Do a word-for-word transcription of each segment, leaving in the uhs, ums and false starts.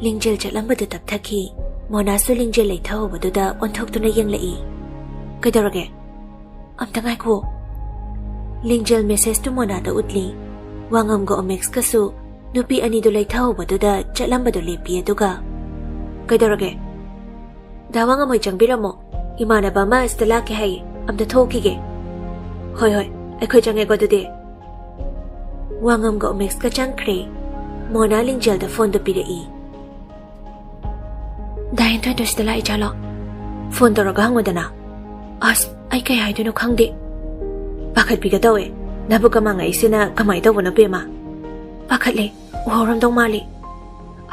ꯂꯤꯡꯖꯦꯜ ꯆꯠꯂꯝꯕꯗꯨ ꯇꯞꯊꯈꯤ꯫ ꯃꯣꯅꯥꯁꯨ ꯂꯤꯡꯖꯦꯜ ꯂꯩꯊꯍꯧꯕꯗꯨꯗ ꯑꯣꯟꯊꯣꯛꯇꯨꯅ ꯌꯦꯡꯂꯛꯏ꯫ "ꯀꯩꯗꯧꯔꯒꯦ? ꯑꯝꯇ ꯉꯥꯏꯈꯣ꯫" ꯂꯤꯡꯖꯦꯜ ꯃꯦꯁꯦꯖꯇꯨ ꯃꯣꯅꯥꯗ ꯎꯠꯂꯤ꯫ ꯋꯥꯉꯝꯒ ꯑꯣꯃꯦꯛꯁꯀꯁꯨ ꯅꯨꯄꯤ ꯑꯅꯤꯗꯨ ꯂꯩꯊꯍꯧꯕꯗꯨꯗ ꯆꯠꯂꯝꯕꯗꯨ ꯂꯦꯞꯄꯤ, ꯑꯗꯨꯒ, "ꯀꯩꯗꯧꯔꯒꯦ?" "ꯗꯥ ꯋꯥꯉꯝ ꯍꯣꯏ ꯆꯪꯕꯤꯔꯝꯃꯣ꯫ ꯏꯃꯥꯟꯅꯕ ꯑꯃ ꯁꯤꯗ ꯂꯥꯛꯀꯦ ꯍꯥꯏꯌꯦ꯫ ꯑꯝꯇ ꯊꯣꯛꯈꯤꯒꯦ꯫" "ꯍꯣꯏ, ꯍꯣꯏ, ꯑꯩꯈꯣꯏ ꯆꯪꯉꯦꯀꯣ ꯑꯗꯨꯗꯤ꯫" ꯋꯥꯉꯝꯒ ꯑꯣꯃꯦꯛꯁꯀ ꯆꯪꯈ꯭ꯔꯦ꯫ ꯃꯣꯅꯥ ꯂꯤꯡꯖꯦꯜꯗ ꯐꯣꯟꯗꯨ ꯄꯤꯔꯛꯏ꯫ "ꯗꯥ ꯍꯦꯟꯊꯣꯏꯗꯣ ꯁꯤꯗ ꯂꯥꯛꯏ ꯖꯥꯠꯂꯣ? ꯐꯣꯟ ꯇꯧꯔꯒ ꯍꯪꯉꯨꯗꯅ꯫" "ꯑꯁ, ꯑꯩ ꯀꯩ ꯍꯥꯏꯗꯣꯏꯅꯣ ꯈꯪꯗꯦ꯫ ꯄꯥꯈꯠꯄꯤꯒ ꯇꯧꯋꯦ꯫ ꯅꯕꯨꯛꯀ ꯃꯥꯡꯉꯛꯏꯁꯤꯅ ꯀꯃꯥꯏꯅ ꯇꯧꯕꯅꯣ, ꯕꯦꯝꯃ? ꯄꯥꯈꯠꯂꯦ꯫ ꯎꯍꯧꯔꯝꯗꯧ ꯃꯥꯜꯂꯤ꯫"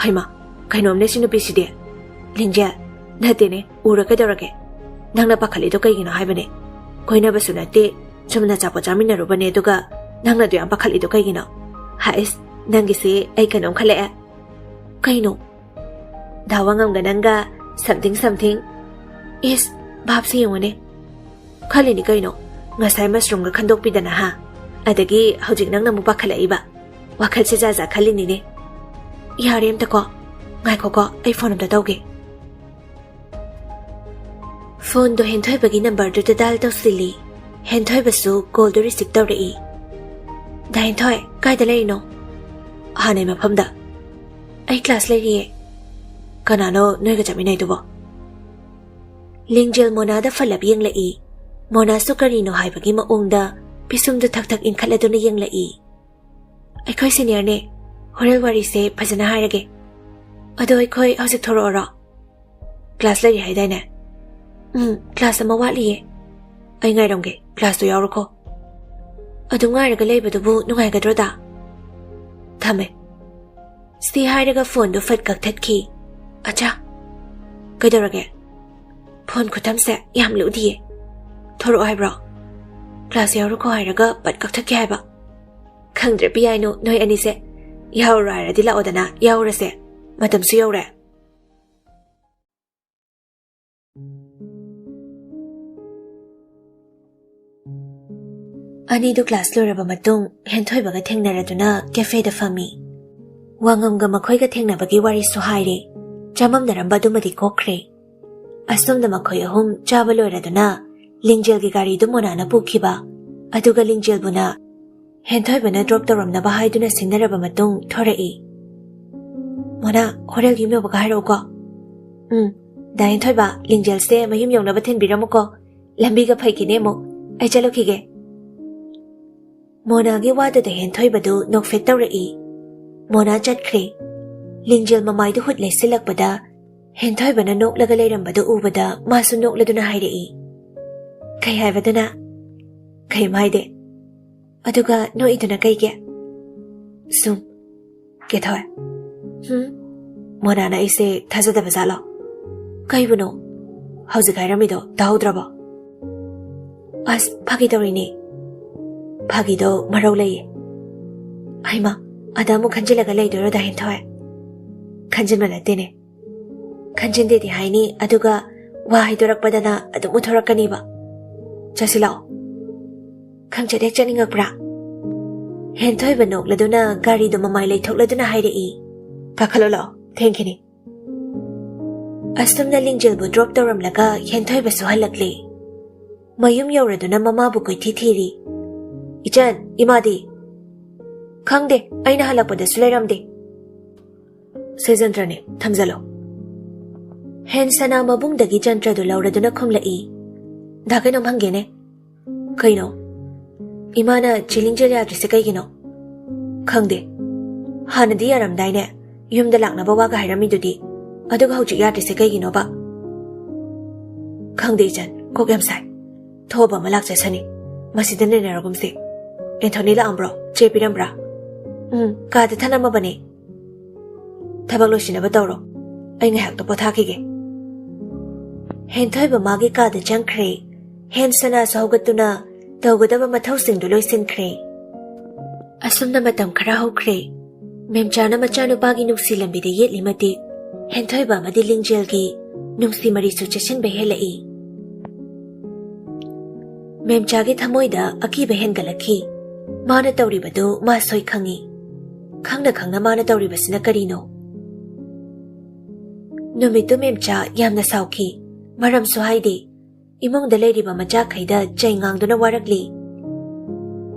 "ꯍꯩꯃꯥ, ꯀꯩꯅꯣꯝꯅꯦ ꯁꯤ ꯅꯨꯄꯤꯁꯤꯗꯤ꯫" "ꯂꯤꯡꯖꯦꯜ, ꯅꯠꯇꯦꯅꯦ, ꯎꯔ ꯀꯩꯗꯧꯔꯒꯦ? ꯅꯪꯅ ꯄꯥꯈꯠꯂꯤꯗꯣ ꯀꯩꯒꯤꯅꯣ ꯍꯥꯏꯕꯅꯦ? ꯀꯣꯏꯅꯕꯁꯨ ꯅꯠꯇꯦ, ꯆꯨꯝꯅ ꯑꯆꯥꯄꯣꯠ ꯆꯥꯃꯤꯟꯅꯔꯨꯕꯅꯦ, ꯑꯗꯨꯒ ꯅꯪꯅ ꯑꯗꯨ ꯌꯥꯝ ꯄꯥꯈꯠꯂꯤꯗꯣ ꯀꯩꯒꯤꯅꯣ?" "ꯍꯥꯏꯁ, ꯅꯪꯒꯤꯁꯦ ꯑꯩ ꯀꯩꯅꯣꯝ ꯈꯜꯂꯛꯑꯦ꯫" "ꯀꯩꯅꯣ?" "ꯗꯥ ꯋꯥꯉꯝꯒ ꯅꯪꯒ something something꯫" "ꯏꯁ, ꯚꯥꯞꯁꯦ ꯌꯦꯡꯉꯨꯅꯦ꯫" "ꯈꯜꯂꯤꯅꯤ ꯀꯩꯅꯣ, ꯉꯁꯥꯏ ꯃꯁꯔꯨꯝꯒ ꯈꯟꯗꯣꯛꯄꯤꯗꯅ, ꯍꯥ? ꯑꯗꯒꯤ ꯍꯧꯖꯤꯛ ꯅꯪꯅ ꯑꯃꯨꯛ ꯄꯥꯈꯠꯂꯛꯏꯕ꯫ ꯋꯥꯈꯜꯁꯦ ꯖꯥꯠ ꯖꯥꯠ ꯈꯜꯂꯤꯅꯤꯅꯦ꯫" "ꯌꯥꯔꯦ, ꯑꯝꯇꯀꯣ, ꯉꯥꯏꯈꯣꯀꯣ, ꯑꯩ ꯐꯣꯟ ꯑꯝꯇ ꯇꯧꯒꯦ꯫" ꯐꯣꯟꯗꯣ ꯍꯦꯟꯊꯣꯏꯕꯒꯤ ꯅꯝꯕꯔꯗꯨꯗ ꯗꯥꯏꯜ ꯇꯧꯁꯤꯜꯂꯤ꯫ ꯍꯦꯟꯊꯣꯏꯕꯁꯨ ꯀꯣꯜꯗꯨ ꯔꯤꯁꯤꯞ ꯇꯧꯔꯛꯏ꯫ "ꯗꯥ ꯍꯦꯟꯊꯣꯏ, ꯀꯥꯏꯗ ꯂꯩꯔꯤꯅꯣ?" "ꯍꯥꯟꯅꯩ ꯃꯐꯝꯗ꯫" "ꯑꯩ ꯀ꯭ꯂꯥꯁ ꯂꯩꯔꯤꯌꯦ꯫" "ꯀꯅꯥꯅꯣ ꯅꯣꯏꯒ ꯆꯠꯃꯤꯟꯅꯩꯗꯨꯕꯣ?" ꯂꯤꯡꯖꯦꯜ ꯃꯣꯅꯥꯗ ꯐꯜꯂꯞ ꯌꯦꯡꯂꯛꯏ꯫ ꯃꯣꯅꯥꯁꯨ ꯀꯔꯤꯅꯣ ꯍꯥꯏꯕꯒꯤ ꯃꯑꯣꯡꯗ ꯄꯤꯁꯨꯝꯗꯨ ꯊꯛ ꯊꯛ ꯏꯟꯈꯠꯂꯗꯨꯅ ꯌꯦꯡꯂꯛꯏ꯫ "ꯑꯩꯈꯣꯏ ꯁꯤꯅꯤꯌꯔꯅꯦ꯫ ꯍꯣꯔꯦꯟ ꯋꯥꯔꯤꯁꯦ ꯐꯖꯅ ꯍꯥꯏꯔꯒꯦ꯫ ꯑꯗꯣ ꯑꯩꯈꯣꯏ ꯍꯧꯖꯤꯛ ꯊꯣꯔꯛꯑꯣꯔꯣ? ꯀ꯭ꯂꯥꯁ ꯂꯩꯔꯤ ꯍꯥꯏꯗꯥꯏꯅꯦ?" "ꯎꯝ, ꯀ꯭ꯂꯥꯁ ꯑꯃ ꯋꯥꯠꯂꯤꯌꯦ꯫" "ꯑꯩ ꯉꯥꯏꯔꯝꯒꯦ, ꯀ꯭ꯂꯥꯁꯇꯣ ꯌꯥꯎꯔꯣꯀꯣ꯫" "ꯑꯗꯨ ꯉꯥꯏꯔꯒ ꯂꯩꯕꯗꯨꯕꯨ ꯅꯨꯡꯉꯥꯏꯒꯗ꯭ꯔꯣꯗ?" "ꯊꯝꯃꯦ꯫" ꯁꯤ ꯍꯥꯏꯔꯒ ꯐꯣꯟꯗꯨ ꯐꯠ ꯀꯛꯊꯠꯈꯤ꯫ "ꯑꯆꯥ, ꯀꯩꯗꯧꯔꯒꯦ? ꯐꯣꯟ ꯈꯨꯊꯝꯁꯦ ꯌꯥꯝ ꯂꯨꯗꯤꯌꯦ꯫ ꯊꯣꯔꯛꯑꯣ ꯍꯥꯏꯕ꯭ꯔꯣ? ꯀ꯭ꯂꯥꯁ ꯌꯥꯎꯔꯨꯀꯣ ꯍꯥꯏꯔꯒ ꯄꯠ ꯀꯛꯊꯠꯀꯦ ꯍꯥꯏꯕ?" "ꯈꯪꯗ꯭ꯔꯦ ꯄꯤꯌꯥꯏꯅꯨ, ꯅꯣꯏ ꯑꯅꯤꯁꯦ꯫ ꯌꯥꯎꯔꯨꯔꯣ ꯍꯥꯏꯔꯗꯤ ꯂꯥꯛꯑꯣꯗꯅ, ꯌꯥꯎꯔꯨꯔꯁꯦ꯫ ꯃꯇꯝꯁꯨ ꯌꯧꯔꯦ꯫" ꯑꯅꯤꯗꯨ ꯀ꯭ꯂꯥꯁ ꯂꯣꯏꯔꯕ ꯃꯇꯨꯡ ꯍꯦꯟꯊꯣꯏꯕꯒ ꯊꯦꯡꯅꯔꯗꯨꯅ ꯀꯦꯐꯦꯗ ꯐꯝꯃꯤ꯫ ꯋꯥꯉꯝꯒ ꯃꯈꯣꯏꯒ ꯊꯦꯡꯅꯕꯒꯤ ꯋꯥꯔꯤꯁꯨ ꯍꯥꯏꯔꯦ꯫ ꯆꯃꯝꯅꯔꯝꯕ ꯑꯗꯨꯃꯗꯤ ꯀꯣꯛꯈ꯭ꯔꯦ꯫ ꯑꯁꯣꯝꯗ ꯃꯈꯣꯏ ꯑꯍꯨꯝ ꯆꯥꯕ ꯂꯣꯏꯔꯗꯨꯅ ꯂꯤꯡꯖꯦꯜꯒꯤ ꯒꯥꯔꯤꯗꯨ ꯃꯣꯅꯥꯅ ꯄꯨꯈꯤꯕ, ꯑꯗꯨꯒ ꯂꯤꯡꯖꯦꯜꯕꯨꯅ ꯍꯦꯟꯊꯣꯏꯕꯅ ꯗ꯭ꯔꯣꯞ ꯇꯧꯔꯝꯅꯕ ꯍꯥꯏꯗꯨꯅ ꯁꯤꯡꯅꯔꯕ ꯃꯇꯨꯡ ꯊꯣꯔꯛꯏ꯫ "ꯃꯣꯅꯥ, ꯍꯣꯔꯦꯜ ꯌꯨꯝ ꯌꯧꯕꯒ ꯍꯥꯏꯔꯛꯎꯀꯣ꯫" "ꯎꯝ, ꯗꯥ ꯍꯦꯟꯊꯣꯏꯕ, ꯂꯤꯡꯖꯦꯜꯁꯦ ꯃꯌꯨꯝ ꯌꯧꯅꯕ ꯊꯤꯟꯕꯤꯔꯝꯃꯨꯀꯣ꯫ ꯂꯝꯕꯤꯒ ꯐꯩꯈꯤꯅꯦ ꯑꯃꯨꯛ꯫ ꯑꯩ ꯆꯠꯂꯨꯈꯤꯒꯦ꯫" ꯃꯣꯅꯥꯒꯤ ꯋꯥꯗꯨꯗ ꯍꯦꯟꯊꯣꯏꯕꯗꯨ ꯅꯣꯛꯐꯦꯠ ꯇꯧꯔꯛꯏ꯫ ꯃꯣꯅꯥ ꯆꯠꯈ꯭ꯔꯦ꯫ ꯂꯤꯡꯖꯦꯜ ꯃꯃꯥꯏꯗꯨ ꯍꯨꯠ ꯂꯩꯁꯤꯜꯂꯛꯄꯗ ꯍꯦꯟꯊꯣꯏꯕꯅ ꯅꯣꯛꯂꯒ ꯂꯩꯔꯝꯕꯗꯨ ꯎꯕꯗ ꯃꯥꯁꯨ ꯅꯣꯛꯂꯗꯨꯅ ꯍꯥꯏꯔꯛꯏ, "ꯀꯩ ꯍꯥꯏꯕꯗꯨꯅ?" "ꯀꯩꯝ ꯍꯥꯏꯗꯦ꯫" "ꯑꯗꯨꯒ ꯅꯣꯛꯏꯗꯨꯅ ꯀꯩꯒꯤ?" "ꯁꯨꯝ, ꯀꯦꯊꯣꯏ꯫" "ꯍꯨꯝ?" "ꯃꯣꯅꯥꯅ ꯑꯩꯁꯦ ꯊꯥꯖꯗꯕ ꯖꯥꯠꯂꯣ?" "ꯀꯩꯕꯨꯅꯣ? ꯍꯧꯖꯤꯛ ꯍꯥꯏꯔꯝꯃꯤꯗꯣ ꯇꯥꯍꯧꯗ꯭ꯔꯕꯣ?" "ꯑꯁ, ꯐꯥꯒꯤ ꯇꯧꯔꯤꯅꯦ꯫" "ꯐꯥꯒꯤꯗꯣ ꯃꯔꯧ ꯂꯩꯌꯦ꯫" "ꯍꯩꯃꯥ, ꯑꯗ ꯑꯃꯨꯛ ꯈꯟꯖꯤꯜꯂꯒ ꯂꯩꯗꯣꯏꯔꯣ, ꯗꯥ ꯍꯦꯟꯊꯣꯏ?" "ꯈꯟꯖꯤꯟꯕ ꯅꯠꯇꯦꯅꯦ꯫ ꯈꯟꯖꯤꯟꯗꯦꯗꯤ ꯍꯥꯏꯅꯤ, ꯑꯗꯨꯒ ꯋꯥ ꯍꯥꯏꯗꯣꯔꯛꯄꯗꯅ ꯑꯗꯨꯝ ꯎꯊꯣꯔꯛꯀꯅꯤꯕ꯫ ꯆꯠꯁꯤ ꯂꯥꯛꯑꯣ꯫" "ꯈꯪꯆꯠ ꯍꯦꯛ ꯆꯠꯅꯤꯡꯉꯛꯄ꯭ꯔꯥ?" ꯍꯦꯟꯊꯣꯏꯕ ꯅꯣꯛꯂꯗꯨꯅ ꯒꯥꯔꯤꯗꯨ ꯃꯃꯥꯏ ꯂꯩꯊꯣꯛꯂꯗꯨꯅ ꯍꯥꯏꯔꯛꯏ꯫ "ꯀꯥꯈꯠꯂꯣ ꯂꯥꯛꯑꯣ, ꯊꯦꯡꯈꯤꯅꯤ꯫" ꯑꯁꯨꯝꯅ ꯂꯤꯡꯖꯦꯜꯕꯨ ꯗ꯭ꯔꯣꯞ ꯇꯧꯔꯝꯂꯒ ꯍꯦꯟꯊꯣꯏꯕꯁꯨ ꯍꯜꯂꯛꯂꯦ꯫ ꯃꯌꯨꯝ ꯌꯧꯔꯗꯨꯅ ꯃꯃꯥꯕꯨ ꯀꯣꯏꯊꯤ ꯊꯤꯔꯤ꯫ "ꯏꯆꯟ, ꯏꯃꯥꯗꯤ?" "ꯈꯪꯗꯦ, ꯑꯩꯅ ꯍꯜꯂꯛꯄꯗꯁꯨ ꯂꯩꯔꯝꯗꯦ꯫" "ꯁꯦ ꯖꯟꯇ꯭ꯔꯅꯦ, ꯊꯝꯖꯜꯂꯣ꯫" ꯍꯦꯟ ꯁꯅꯥ ꯃꯕꯨꯡꯗꯒꯤ ꯖꯟꯇ꯭ꯔꯗꯨ ꯂꯧꯔꯗꯨꯅ ꯈꯨꯝꯂꯛꯏ꯫ "ꯗꯥ, ꯀꯩꯅꯣꯝ ꯍꯪꯒꯦꯅꯦ꯫" "ꯀꯩꯅꯣ?" "ꯏꯃꯥꯅ ꯆꯦ ꯂꯤꯡꯖꯦꯜ ꯌꯥꯗ꯭ꯔꯤꯁꯦ ꯀꯩꯒꯤꯅꯣ?" "ꯈꯪꯗꯦ꯫ ꯍꯥꯟꯅꯗꯤ ꯌꯥꯔꯝꯗꯥꯏꯅꯦ? ꯌꯨꯝꯗ ꯂꯥꯛꯅꯕ ꯋꯥꯒ ꯍꯥꯏꯔꯝꯃꯤꯗꯨꯗꯤ꯫ ꯑꯗꯨꯒ ꯍꯧꯖꯤꯛ ꯌꯥꯗ꯭ꯔꯤꯁꯦ ꯀꯩꯒꯤꯅꯣꯕ?" "ꯈꯪꯗꯦ ꯏꯆꯟ, ꯀꯣꯛ ꯌꯥꯝ ꯁꯥꯏ꯫ ꯊꯣꯛꯑꯕ ꯑꯃ ꯂꯥꯛꯆꯁꯅꯤ꯫ ꯃꯁꯤꯗ ꯅꯩꯅꯔꯒꯨꯝꯁꯦ꯫ ꯑꯦꯟꯊꯣꯅꯤ ꯂꯥꯛꯑꯝꯕ꯭ꯔꯣ? ꯆꯦ ꯄꯤꯔꯝꯕ꯭ꯔꯥ?" "ꯎꯝ, ꯀꯥꯗ ꯊꯅꯝꯃꯕꯅꯦ꯫" "ꯊꯕꯛ ꯂꯣꯏꯁꯤꯟꯅꯕ ꯇꯧꯔꯣ꯫ ꯑꯩ ꯉꯥꯏꯍꯥꯛꯇ ꯄꯣꯊꯥꯈꯤꯒꯦ꯫" ꯍꯦꯟꯊꯣꯏꯕ ꯃꯥꯒꯤ ꯀꯥꯗ ꯆꯪꯈ꯭ꯔꯦ꯫ ꯍꯦꯟ ꯁꯅꯥꯁꯨ ꯍꯧꯒꯠꯇꯨꯅ ꯇꯧꯒꯗꯕ ꯃꯊꯧꯁꯤꯡꯗꯨ ꯂꯣꯏꯁꯤꯟꯈ꯭ꯔꯦ꯫ ꯑꯁꯨꯝꯅ ꯃꯇꯝ ꯈꯔ ꯍꯧꯈ꯭ꯔꯦ꯫ ꯃꯦꯝꯆꯥꯅ ꯃꯆꯥꯅꯨꯄꯥꯒꯤ ꯅꯨꯡꯁꯤ ꯂꯝꯕꯤꯗ ꯌꯦꯠꯂꯤ ꯃꯇꯤꯛ, ꯍꯦꯟꯊꯣꯏꯕ ꯑꯃꯗꯤ ꯂꯤꯡꯖꯦꯜꯒꯤ ꯅꯨꯡꯁꯤ ꯃꯔꯤꯁꯨ ꯆꯦꯠꯁꯤꯟꯕ ꯍꯦꯜꯂꯛꯏ꯫ ꯃꯦꯝꯆꯥꯒꯤ ꯊꯃꯣꯏꯗ ꯑꯀꯤꯕ ꯍꯦꯟꯒꯠꯂꯛꯈꯤ꯫ ꯃꯥꯅ ꯇꯧꯔꯤꯕꯗꯨ ꯃꯥ ꯁꯣꯏ ꯈꯪꯏ꯫ ꯈꯪꯅ ꯈꯪꯅ ꯃꯥꯅ ꯇꯧꯔꯤꯕꯁꯤꯅ ꯀꯔꯤꯅꯣ? ꯅꯨꯃꯤꯠꯇꯨ ꯃꯦꯝꯆꯥ ꯌꯥꯝꯅ ꯁꯥꯎꯈꯤ꯫ ꯃꯔꯝꯁꯨ ꯍꯥꯏꯗꯦ꯫ ꯏꯃꯨꯡꯗ ꯂꯩꯔꯤꯕ ꯃꯆꯥꯈꯩꯗ ꯆꯩ ꯉꯥꯡꯗꯨꯅ ꯋꯥꯔꯛꯂꯤ꯫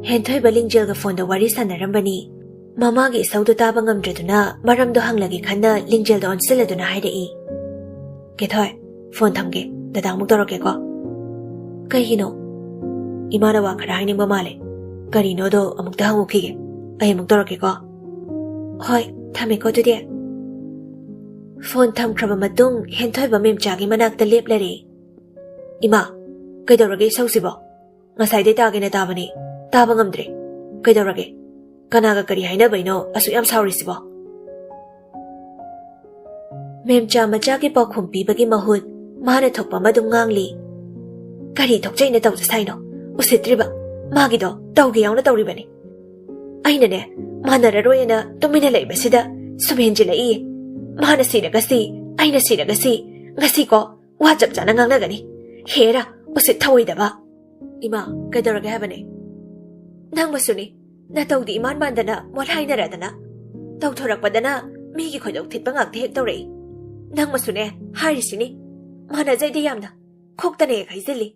ꯍꯦꯟꯊꯣꯏꯕ ꯂꯤꯡꯖꯦꯜꯒ ꯐꯣꯟꯗ ꯋꯥꯔꯤ ꯁꯥꯟꯅꯔꯝꯕꯅꯤ꯫ ꯃꯃꯥꯒꯤ ꯏꯁꯧꯗꯨ ꯇꯥꯕ ꯉꯝꯗ꯭ꯔꯗꯨꯅ ꯃꯔꯝꯗꯣ ꯍꯪꯂꯒꯦ ꯈꯟꯅ ꯂꯤꯡꯖꯦꯜꯗ ꯑꯣꯟꯁꯤꯜꯂꯗꯨꯅ ꯍꯥꯏꯔꯛꯏ, "ꯀꯦꯊꯣꯏ, ꯐꯣꯟ ꯊꯝꯒꯦ, ꯗꯗꯥ ꯑꯃꯨꯛ ꯇꯧꯔꯛꯀꯦꯀꯣ꯫" "ꯀꯩꯒꯤꯅꯣ?" "ꯏꯃꯥꯅ ꯋꯥ ꯈꯔ ꯍꯥꯏꯅꯤꯡꯕ ꯃꯥꯜꯂꯦ꯫ ꯀꯔꯤꯅꯣꯗꯣ ꯑꯃꯨꯛꯇ ꯍꯪꯉꯨꯈꯤꯒꯦ꯫ ꯑꯩ ꯑꯃꯨꯛ ꯇꯧꯔꯛꯀꯦꯀꯣ꯫" "ꯍꯣꯏ, ꯊꯝꯃꯦꯀꯣ ꯑꯗꯨꯗꯤ꯫" ꯐꯣꯟ ꯊꯝꯈ꯭ꯔꯕ ꯃꯇꯨꯡ ꯍꯦꯟꯊꯣꯏꯕ ꯃꯦꯝꯆꯥꯒꯤ ꯃꯅꯥꯛꯇ ꯂꯦꯞꯂꯔꯦ꯫ "ꯏꯃꯥ, ꯀꯩꯗꯧꯔꯒꯦ ꯏꯁꯧꯁꯤꯕꯣ? ꯉꯁꯥꯏꯗꯩ ꯇꯥꯒꯦꯅ ꯇꯥꯕꯅꯤ, ꯇꯥꯕ ꯉꯝꯗ꯭ꯔꯦ꯫ ꯀꯩꯗꯧꯔꯒꯦ? ꯀꯅꯥꯒ ꯀꯔꯤ ꯍꯥꯏꯅꯕꯩꯅꯣ ꯑꯁꯨꯛ ꯌꯥꯝ ꯁꯥꯎꯔꯤꯁꯤꯕꯣ?" ꯃꯦꯝꯆꯥ ꯃꯆꯥꯒꯤ ꯄꯥꯎꯈꯨꯝ ꯄꯤꯕꯒꯤ ꯃꯍꯨꯠ ꯃꯥꯅ ꯊꯣꯛꯄ ꯑꯃ ꯑꯗꯨꯝ ꯉꯥꯡꯂꯤ꯫ "ꯀꯔꯤ ꯊꯣꯛꯆꯩꯅ ꯇꯧꯖ ꯁꯥꯏꯅꯣ? ꯎꯁꯤꯠꯇ꯭ꯔꯤꯕ꯫ ꯃꯥꯒꯤꯗꯣ ꯇꯧꯒꯦ ꯌꯥꯎꯅ ꯇꯧꯔꯤꯕꯅꯤ꯫ ꯑꯩꯅꯅꯦ, ꯃꯥꯟꯅꯔꯔꯣꯏꯅ ꯇꯨꯃꯤꯟꯅ ꯂꯩꯕꯁꯤꯗ ꯁꯨꯝ ꯍꯦꯟꯖꯤꯜꯂꯛꯏ꯫ ꯃꯥꯅ ꯁꯤꯔꯒ ꯁꯤ, ꯑꯩꯅ ꯁꯤꯔꯒ ꯁꯤ, ꯉꯁꯤꯀꯣ ꯋꯥ ꯆꯞ ꯆꯥꯅ ꯉꯥꯡꯅꯒꯅꯤ꯫ ꯍꯦꯔꯥ, ꯎꯁꯤꯠ ꯊꯑꯣꯏꯗꯕ꯫" "ꯏꯃꯥ, ꯀꯩꯗꯧꯔꯒꯦ ꯍꯥꯏꯕꯅꯦ? ꯅꯪ ꯃꯁꯨꯅꯤ꯫ ꯅꯇꯧꯗꯤ ꯏꯃꯥꯟ ꯃꯥꯟꯗꯅ ꯃꯣꯠ ꯍꯥꯏꯅꯔꯗꯅ꯫ ꯇꯧꯊꯣꯔꯛꯄꯗꯅ ꯃꯤꯒꯤ ꯈꯣꯏꯗꯧ ꯊꯤꯠꯄ ꯉꯥꯛꯇ ꯍꯦꯛ ꯇꯧꯔꯛꯏ꯫ ꯅꯪ ꯃꯁꯨꯅꯦ ꯍꯥꯏꯔꯤꯁꯤꯅꯤ꯫ ꯃꯥꯟꯅꯖꯩꯗꯤ ꯌꯥꯝꯅ꯫ ꯈꯣꯛꯇꯅ ꯍꯦꯛ ꯍꯩꯖꯤꯜꯂꯤ꯫"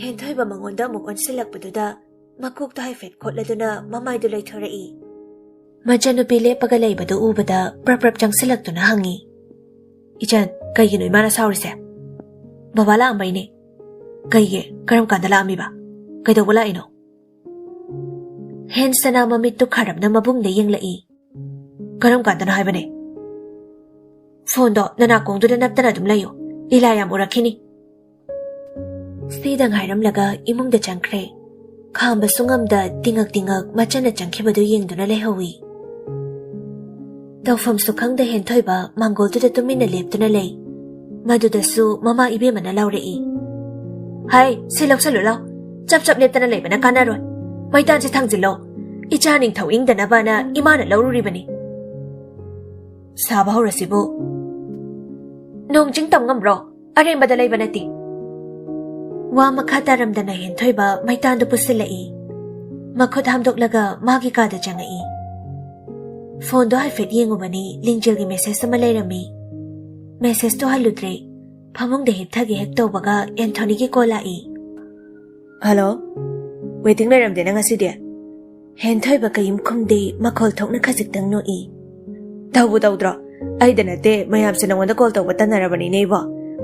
ꯍꯦꯟꯊꯣꯏꯕ ꯃꯉꯣꯟꯗ ꯑꯃꯨꯛ ꯑꯣꯟꯁꯤꯜꯂꯛꯄꯗꯨꯗ ꯃꯀꯣꯛꯇꯣ ꯍꯥꯏꯐꯦꯠ ꯈꯣꯠꯂꯗꯨꯅ ꯃꯃꯥꯏꯗꯨ ꯂꯩꯊꯣꯔꯛꯏ꯫ ꯃꯆꯟꯅꯨꯄꯤ ꯂꯦꯞꯄꯒ ꯂꯩꯕꯗꯨ ꯎꯕꯗ ꯄ꯭ꯔꯞ ꯄ꯭ꯔꯞ ꯆꯪꯁꯤꯜꯂꯛꯇꯨꯅ ꯍꯪꯉꯤ, "ꯏꯆꯟ, ꯀꯩꯒꯤꯅꯣ ꯏꯃꯥꯅ ꯁꯥꯎꯔꯤꯁꯦ?" "ꯕꯕꯥ ꯂꯥꯛꯑꯝꯕꯩꯅꯦ꯫" "ꯀꯩꯒꯤ? ꯀꯔꯝ ꯀꯥꯟꯗ ꯂꯥꯛꯑꯝꯃꯤꯕ? ꯀꯩꯗꯧꯕ ꯂꯥꯛꯏꯅꯣ?" ꯍꯦꯟꯁꯅꯥ ꯃꯃꯤꯠꯇꯨ ꯈꯥꯔꯞꯅ ꯃꯕꯨꯡꯗ ꯌꯦꯡꯂꯛꯏ꯫ "ꯀꯔꯝ ꯀꯥꯟꯗꯅꯣ ꯍꯥꯏꯕꯅꯦ? ꯐꯣꯟꯗꯣ ꯅꯅꯥꯀꯣꯡꯗꯨꯗ ꯅꯞꯇꯅ ꯑꯗꯨꯝ ꯂꯩꯌꯨ꯫ ꯂꯤꯂꯥ ꯌꯥꯝ ꯎꯔꯛꯈꯤꯅꯤ꯫" ꯁꯤꯗꯪ ꯍꯥꯏꯔꯝꯂꯒ ꯏꯃꯨꯡꯗ ꯆꯪꯈ꯭ꯔꯦ꯫ ꯈꯥꯝꯕꯁꯨ ꯉꯝꯗ ꯇꯤꯉꯛ ꯇꯤꯉꯛ ꯃꯆꯟꯅ ꯆꯪꯈꯤꯕꯗꯨ ꯌꯦꯡꯗꯨꯅ ꯂꯩꯍꯧꯏ꯫ ꯇꯧꯐꯝꯁꯨ ꯈꯪꯗ ꯍꯦꯟꯊꯣꯏꯕ ꯃꯥꯡꯒꯣꯜꯗꯨꯗ ꯇꯨꯃꯤꯟꯅ ꯂꯦꯞꯇꯨꯅ ꯂꯩ꯫ ꯃꯗꯨꯗꯁꯨ ꯃꯃꯥ ꯏꯕꯦꯝꯃꯅ ꯂꯥꯎꯔꯛꯏ, "ꯍꯥꯏ, ꯁꯤ ꯂꯧꯁꯜꯂꯨ ꯂꯥꯎ꯫ ꯆꯞ ꯆꯞ ꯂꯦꯞꯇꯅ ꯂꯩꯕꯅ ꯀꯥꯟꯅꯔꯣꯏ꯫ ꯃꯩꯇꯥꯟꯁꯦ ꯊꯥꯡꯖꯤꯜꯂꯣ꯫ ꯏꯆꯥ ꯅꯤꯡꯊꯧ ꯏꯪꯗꯅꯕꯅ ꯏꯃꯥꯅ ꯂꯧꯔꯨꯔꯤꯕꯅꯤ꯫" ꯁꯥꯕ ꯍꯧꯔꯁꯤꯕꯨ꯫ "ꯅꯣꯡ ꯆꯤꯡ ꯇꯝ ꯉꯝꯕ꯭ꯔꯣ? ꯑꯔꯦꯝꯕꯗ ꯂꯩꯕ ꯅꯠꯇꯦ꯫" ꯋꯥ ꯃꯈꯥ ꯇꯥꯔꯝꯗꯅ ꯍꯦꯟꯊꯣꯏꯕ ꯃꯩꯇꯥꯟꯗꯨ ꯄꯨꯁꯤꯜꯂꯛꯏ꯫ ꯃꯈꯨꯠ ꯍꯥꯝꯗꯣꯛꯂꯒ ꯃꯥꯒꯤ ꯀꯥꯗ ꯆꯪꯉꯛꯏ꯫ ꯐꯣꯟꯗꯣ ꯍꯥꯏꯐꯦꯠ ꯌꯦꯡꯉꯨꯕꯅꯤ, ꯂꯤꯡꯖꯦꯜꯒꯤ ꯃꯦꯁꯦꯖ ꯑꯃ ꯂꯩꯔꯝꯃꯤ꯫ ꯃꯦꯁꯦꯖꯇꯣ ꯍꯜꯂꯨꯗ꯭ꯔꯦ꯫ ꯐꯃꯨꯡꯗ ꯍꯤꯞꯊꯒꯦ ꯍꯦꯛ ꯇꯧꯕꯒ ꯑꯦꯟꯊꯣꯅꯤꯒꯤ ꯀꯣꯜ ꯂꯥꯛꯏ꯫ "ꯍꯜꯂꯣ, ꯋꯦꯇꯤꯡ ꯂꯩꯔꯝꯗꯦꯅ ꯉꯁꯤꯗꯤ?" ꯍꯦꯟꯊꯣꯏꯕ ꯀꯩꯝ ꯈꯨꯝꯗꯦ, ꯃꯈꯣꯜ ꯊꯣꯛꯅ ꯈꯖꯤꯛꯇꯪ ꯅꯣꯛꯏ꯫ "ꯇꯧꯕꯨ ꯇꯧꯗ꯭ꯔꯣ? ꯑꯩꯗ ꯅꯠꯇꯦ, ꯃꯌꯥꯝꯁꯦ ꯅꯉꯣꯟꯗ ꯀꯣꯜ ꯇꯧꯕ ꯇꯟꯅꯔꯕꯅꯤꯅꯦ ꯏꯕꯣ꯫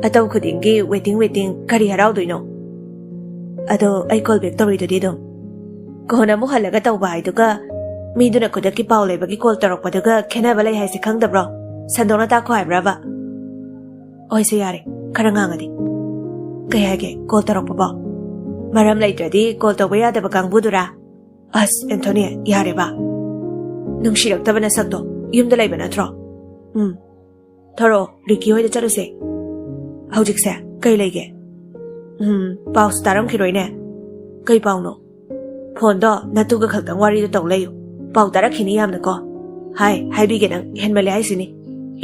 ꯑꯇꯧ ꯈꯨꯗꯤꯡꯒꯤ ꯋꯦꯇꯤꯡ, ꯋꯦꯇꯤꯡ, ꯀꯔꯤ ꯍꯔꯥꯎꯗꯣꯏꯅꯣ? ꯑꯗꯣ ꯑꯩ ꯀꯣꯜ ꯕꯦꯛ ꯇꯧꯔꯤꯗꯨꯗꯤ ꯑꯗꯨꯝ꯫ ꯀꯣꯟꯅ ꯑꯃꯨꯛ ꯍꯜꯂꯒ ꯇꯧꯕ ꯍꯥꯏꯗꯨꯒ, ꯃꯤꯗꯨꯅ ꯈꯨꯗꯛꯀꯤ ꯄꯥꯎ ꯂꯩꯕꯒꯤ ꯀꯣꯜ ꯇꯧꯔꯛꯄꯗꯨꯒ ꯈꯦꯠꯅꯕ ꯂꯩ ꯍꯥꯏꯁꯦ ꯈꯪꯗꯕ꯭ꯔꯣ? ꯁꯟꯗꯣꯛꯅ ꯇꯥꯛꯈꯣ ꯍꯥꯏꯕ꯭ꯔꯕ?" "ꯍꯣꯏꯁꯦ, ꯌꯥꯔꯦ, ꯈꯔ ꯉꯥꯡꯉꯗꯤ꯫ ꯀꯩ ꯍꯥꯏꯒꯦ ꯀꯣꯜ ꯇꯧꯔꯛꯄꯕꯣ? ꯃꯔꯝ ꯂꯩꯇ꯭ꯔꯗꯤ ꯀꯣꯜ ꯇꯧꯕ ꯌꯥꯗꯕ ꯀꯥꯡꯕꯨꯗꯨꯔꯥ? ꯑꯁ, ꯑꯦꯟꯊꯣꯅꯤ, ꯌꯥꯔꯦꯕ꯫ ꯅꯨꯡꯁꯤꯔꯛꯇꯕ ꯅꯁꯛꯇꯣ꯫ ꯌꯨꯝꯗ ꯂꯩꯕ ꯅꯠꯇ꯭ꯔꯣ? ꯎꯝ꯫ ꯊꯣꯔꯛꯑꯣ, ꯔꯤꯀꯤ ꯍꯣꯏꯗ ꯆꯠꯂꯨꯁꯦ꯫ ꯍꯧꯖꯤꯛꯁꯦ ꯀꯩ ꯂꯩꯒꯦ? ꯎꯝ, ꯄꯥꯎꯁꯨ ꯇꯥꯔꯝꯈꯤꯔꯣꯏꯅꯦ꯫ ꯀꯩ ꯄꯥꯎꯅꯣ? ꯐꯣꯟꯗꯣ ꯅꯇꯨꯒ ꯈꯛꯇꯪ ꯋꯥꯔꯤꯗꯣ ꯇꯧ ꯂꯩꯌꯨ꯫ ꯄꯥꯎ ꯇꯥꯔꯛꯈꯤꯅꯤ ꯌꯥꯝꯅꯀꯣ꯫ ꯍꯥꯏ, ꯍꯥꯏꯕꯤꯒꯦ ꯅꯪ, ꯍꯦꯟꯃꯜꯂꯦ ꯍꯥꯏꯁꯤꯅꯤ꯫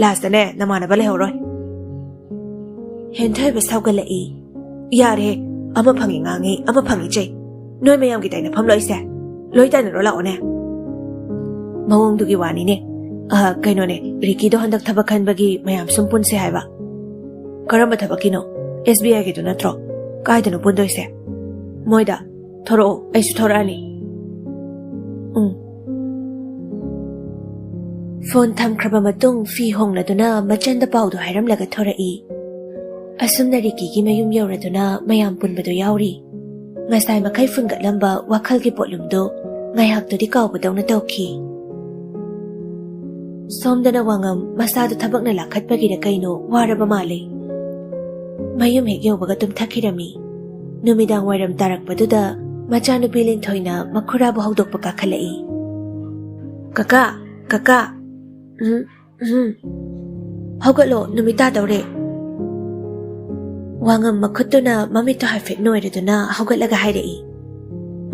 ꯂꯥꯁꯇꯅꯦ, ꯅꯃꯥꯟꯅꯕ ꯂꯩꯍꯧꯔꯣꯏ꯫" ꯍꯦꯟꯊꯣꯏꯕ ꯁꯥꯎꯒꯠꯂꯛꯏ꯫ "ꯌꯥꯔꯦ, ꯑꯃ ꯐꯪꯉꯤ ꯉꯥꯡꯉꯤ, ꯑꯃ ꯐꯪꯉꯤ ꯆꯩ꯫ ꯅꯣꯏ ꯃꯌꯥꯝꯒꯤ ꯇꯥꯏꯅꯐꯝ ꯂꯣꯏꯁꯦ꯫ ꯂꯣꯏ ꯇꯥꯏꯅꯔꯣ ꯂꯥꯛꯑꯣꯅꯦ꯫" ꯃꯑꯣꯡꯗꯨꯒꯤ ꯋꯥꯅꯤꯅꯦ꯫ ꯑ, ꯀꯩꯅꯣꯅꯦ, ꯔꯤꯀꯤꯗꯣ ꯍꯟꯗꯛ ꯊꯕꯛ ꯈꯟꯕꯒꯤ ꯃꯌꯥꯝ ꯁꯨꯝ ꯄꯨꯟꯁꯦ ꯍꯥꯏꯕ꯫ "ꯀꯔꯝꯕ ꯊꯕꯛꯀꯤꯅꯣ?" "ꯑꯦꯁ ꯕꯤ ꯑꯥꯏꯒꯤꯗꯣ ꯅꯠꯇ꯭ꯔꯣ? ꯀꯥꯏꯗꯅꯣ ꯄꯨꯟꯗꯣꯏꯁꯦ?" "ꯃꯣꯏꯗ꯫ ꯊꯣꯔꯛꯑꯣ, ꯑꯩꯁꯨ ꯊꯣꯔꯛꯑꯅꯤ꯫" ꯎꯝ꯫ ꯐꯣꯟ ꯊꯝꯈ꯭ꯔꯕ ꯃꯇꯨꯡ ꯐꯤ ꯍꯣꯡꯂꯗꯨꯅ ꯃꯆꯟꯗ ꯄꯥꯎꯗꯨ ꯍꯥꯏꯔꯝꯂꯒ ꯊꯣꯔꯛꯏ꯫ ꯑꯁꯨꯝꯅ ꯔꯤꯀꯤꯒꯤ ꯃꯌꯨꯝ ꯌꯧꯔꯗꯨꯅ ꯃꯌꯥꯝ ꯄꯨꯟꯕꯗꯨ ꯌꯥꯎꯔꯤ꯫ ꯉꯁꯥꯏ ꯃꯈꯩ ꯐꯨꯟꯒꯠꯂꯝꯕ ꯋꯥꯈꯜꯒꯤ ꯄꯣꯠꯂꯨꯝꯗꯨ ꯉꯥꯏꯍꯥꯛꯇꯨꯗꯤ ꯀꯥꯎꯕꯗꯧꯅ ꯇꯧꯈꯤ꯫ ꯁꯣꯝꯗꯅ ꯋꯥꯉꯝ ꯃꯁꯥꯗꯨ ꯊꯕꯛꯅ ꯂꯥꯈꯠꯄꯒꯤꯔ ꯀꯩꯅꯣ ꯋꯥꯔꯕ ꯃꯥꯜꯂꯦ꯫ ꯃꯌꯨꯝ ꯍꯦꯛ ꯌꯧꯕꯒ ꯇꯨꯝꯊꯈꯤꯔꯝꯃꯤ꯫ ꯅꯨꯃꯤꯗꯥꯡ ꯋꯥꯏꯔꯝ ꯇꯥꯔꯛꯄꯗꯨꯗ ꯃꯆꯥꯅꯨꯄꯤ ꯂꯤꯟꯊꯣꯏꯅ ꯃꯈꯨꯔꯥꯕꯨ ꯍꯧꯗꯣꯛꯄ ꯀꯥꯈꯠꯂꯛꯏ꯫ "ꯀꯀꯥ, ꯀꯀꯥ!" "ꯎꯝ, ꯎꯝ꯫ ꯍꯧꯒꯠꯂꯣ, ꯅꯨꯃꯤꯠ ꯇꯥꯗꯧꯔꯦ꯫" ꯋꯥꯉꯝ ꯃꯈꯨꯠꯇꯨꯅ ꯃꯃꯤꯠꯇꯣ ꯍꯥꯏꯐꯦꯠ ꯅꯣꯏꯔꯗꯨꯅ ꯍꯧꯒꯠꯂꯒ ꯍꯥꯏꯔꯛꯏ꯫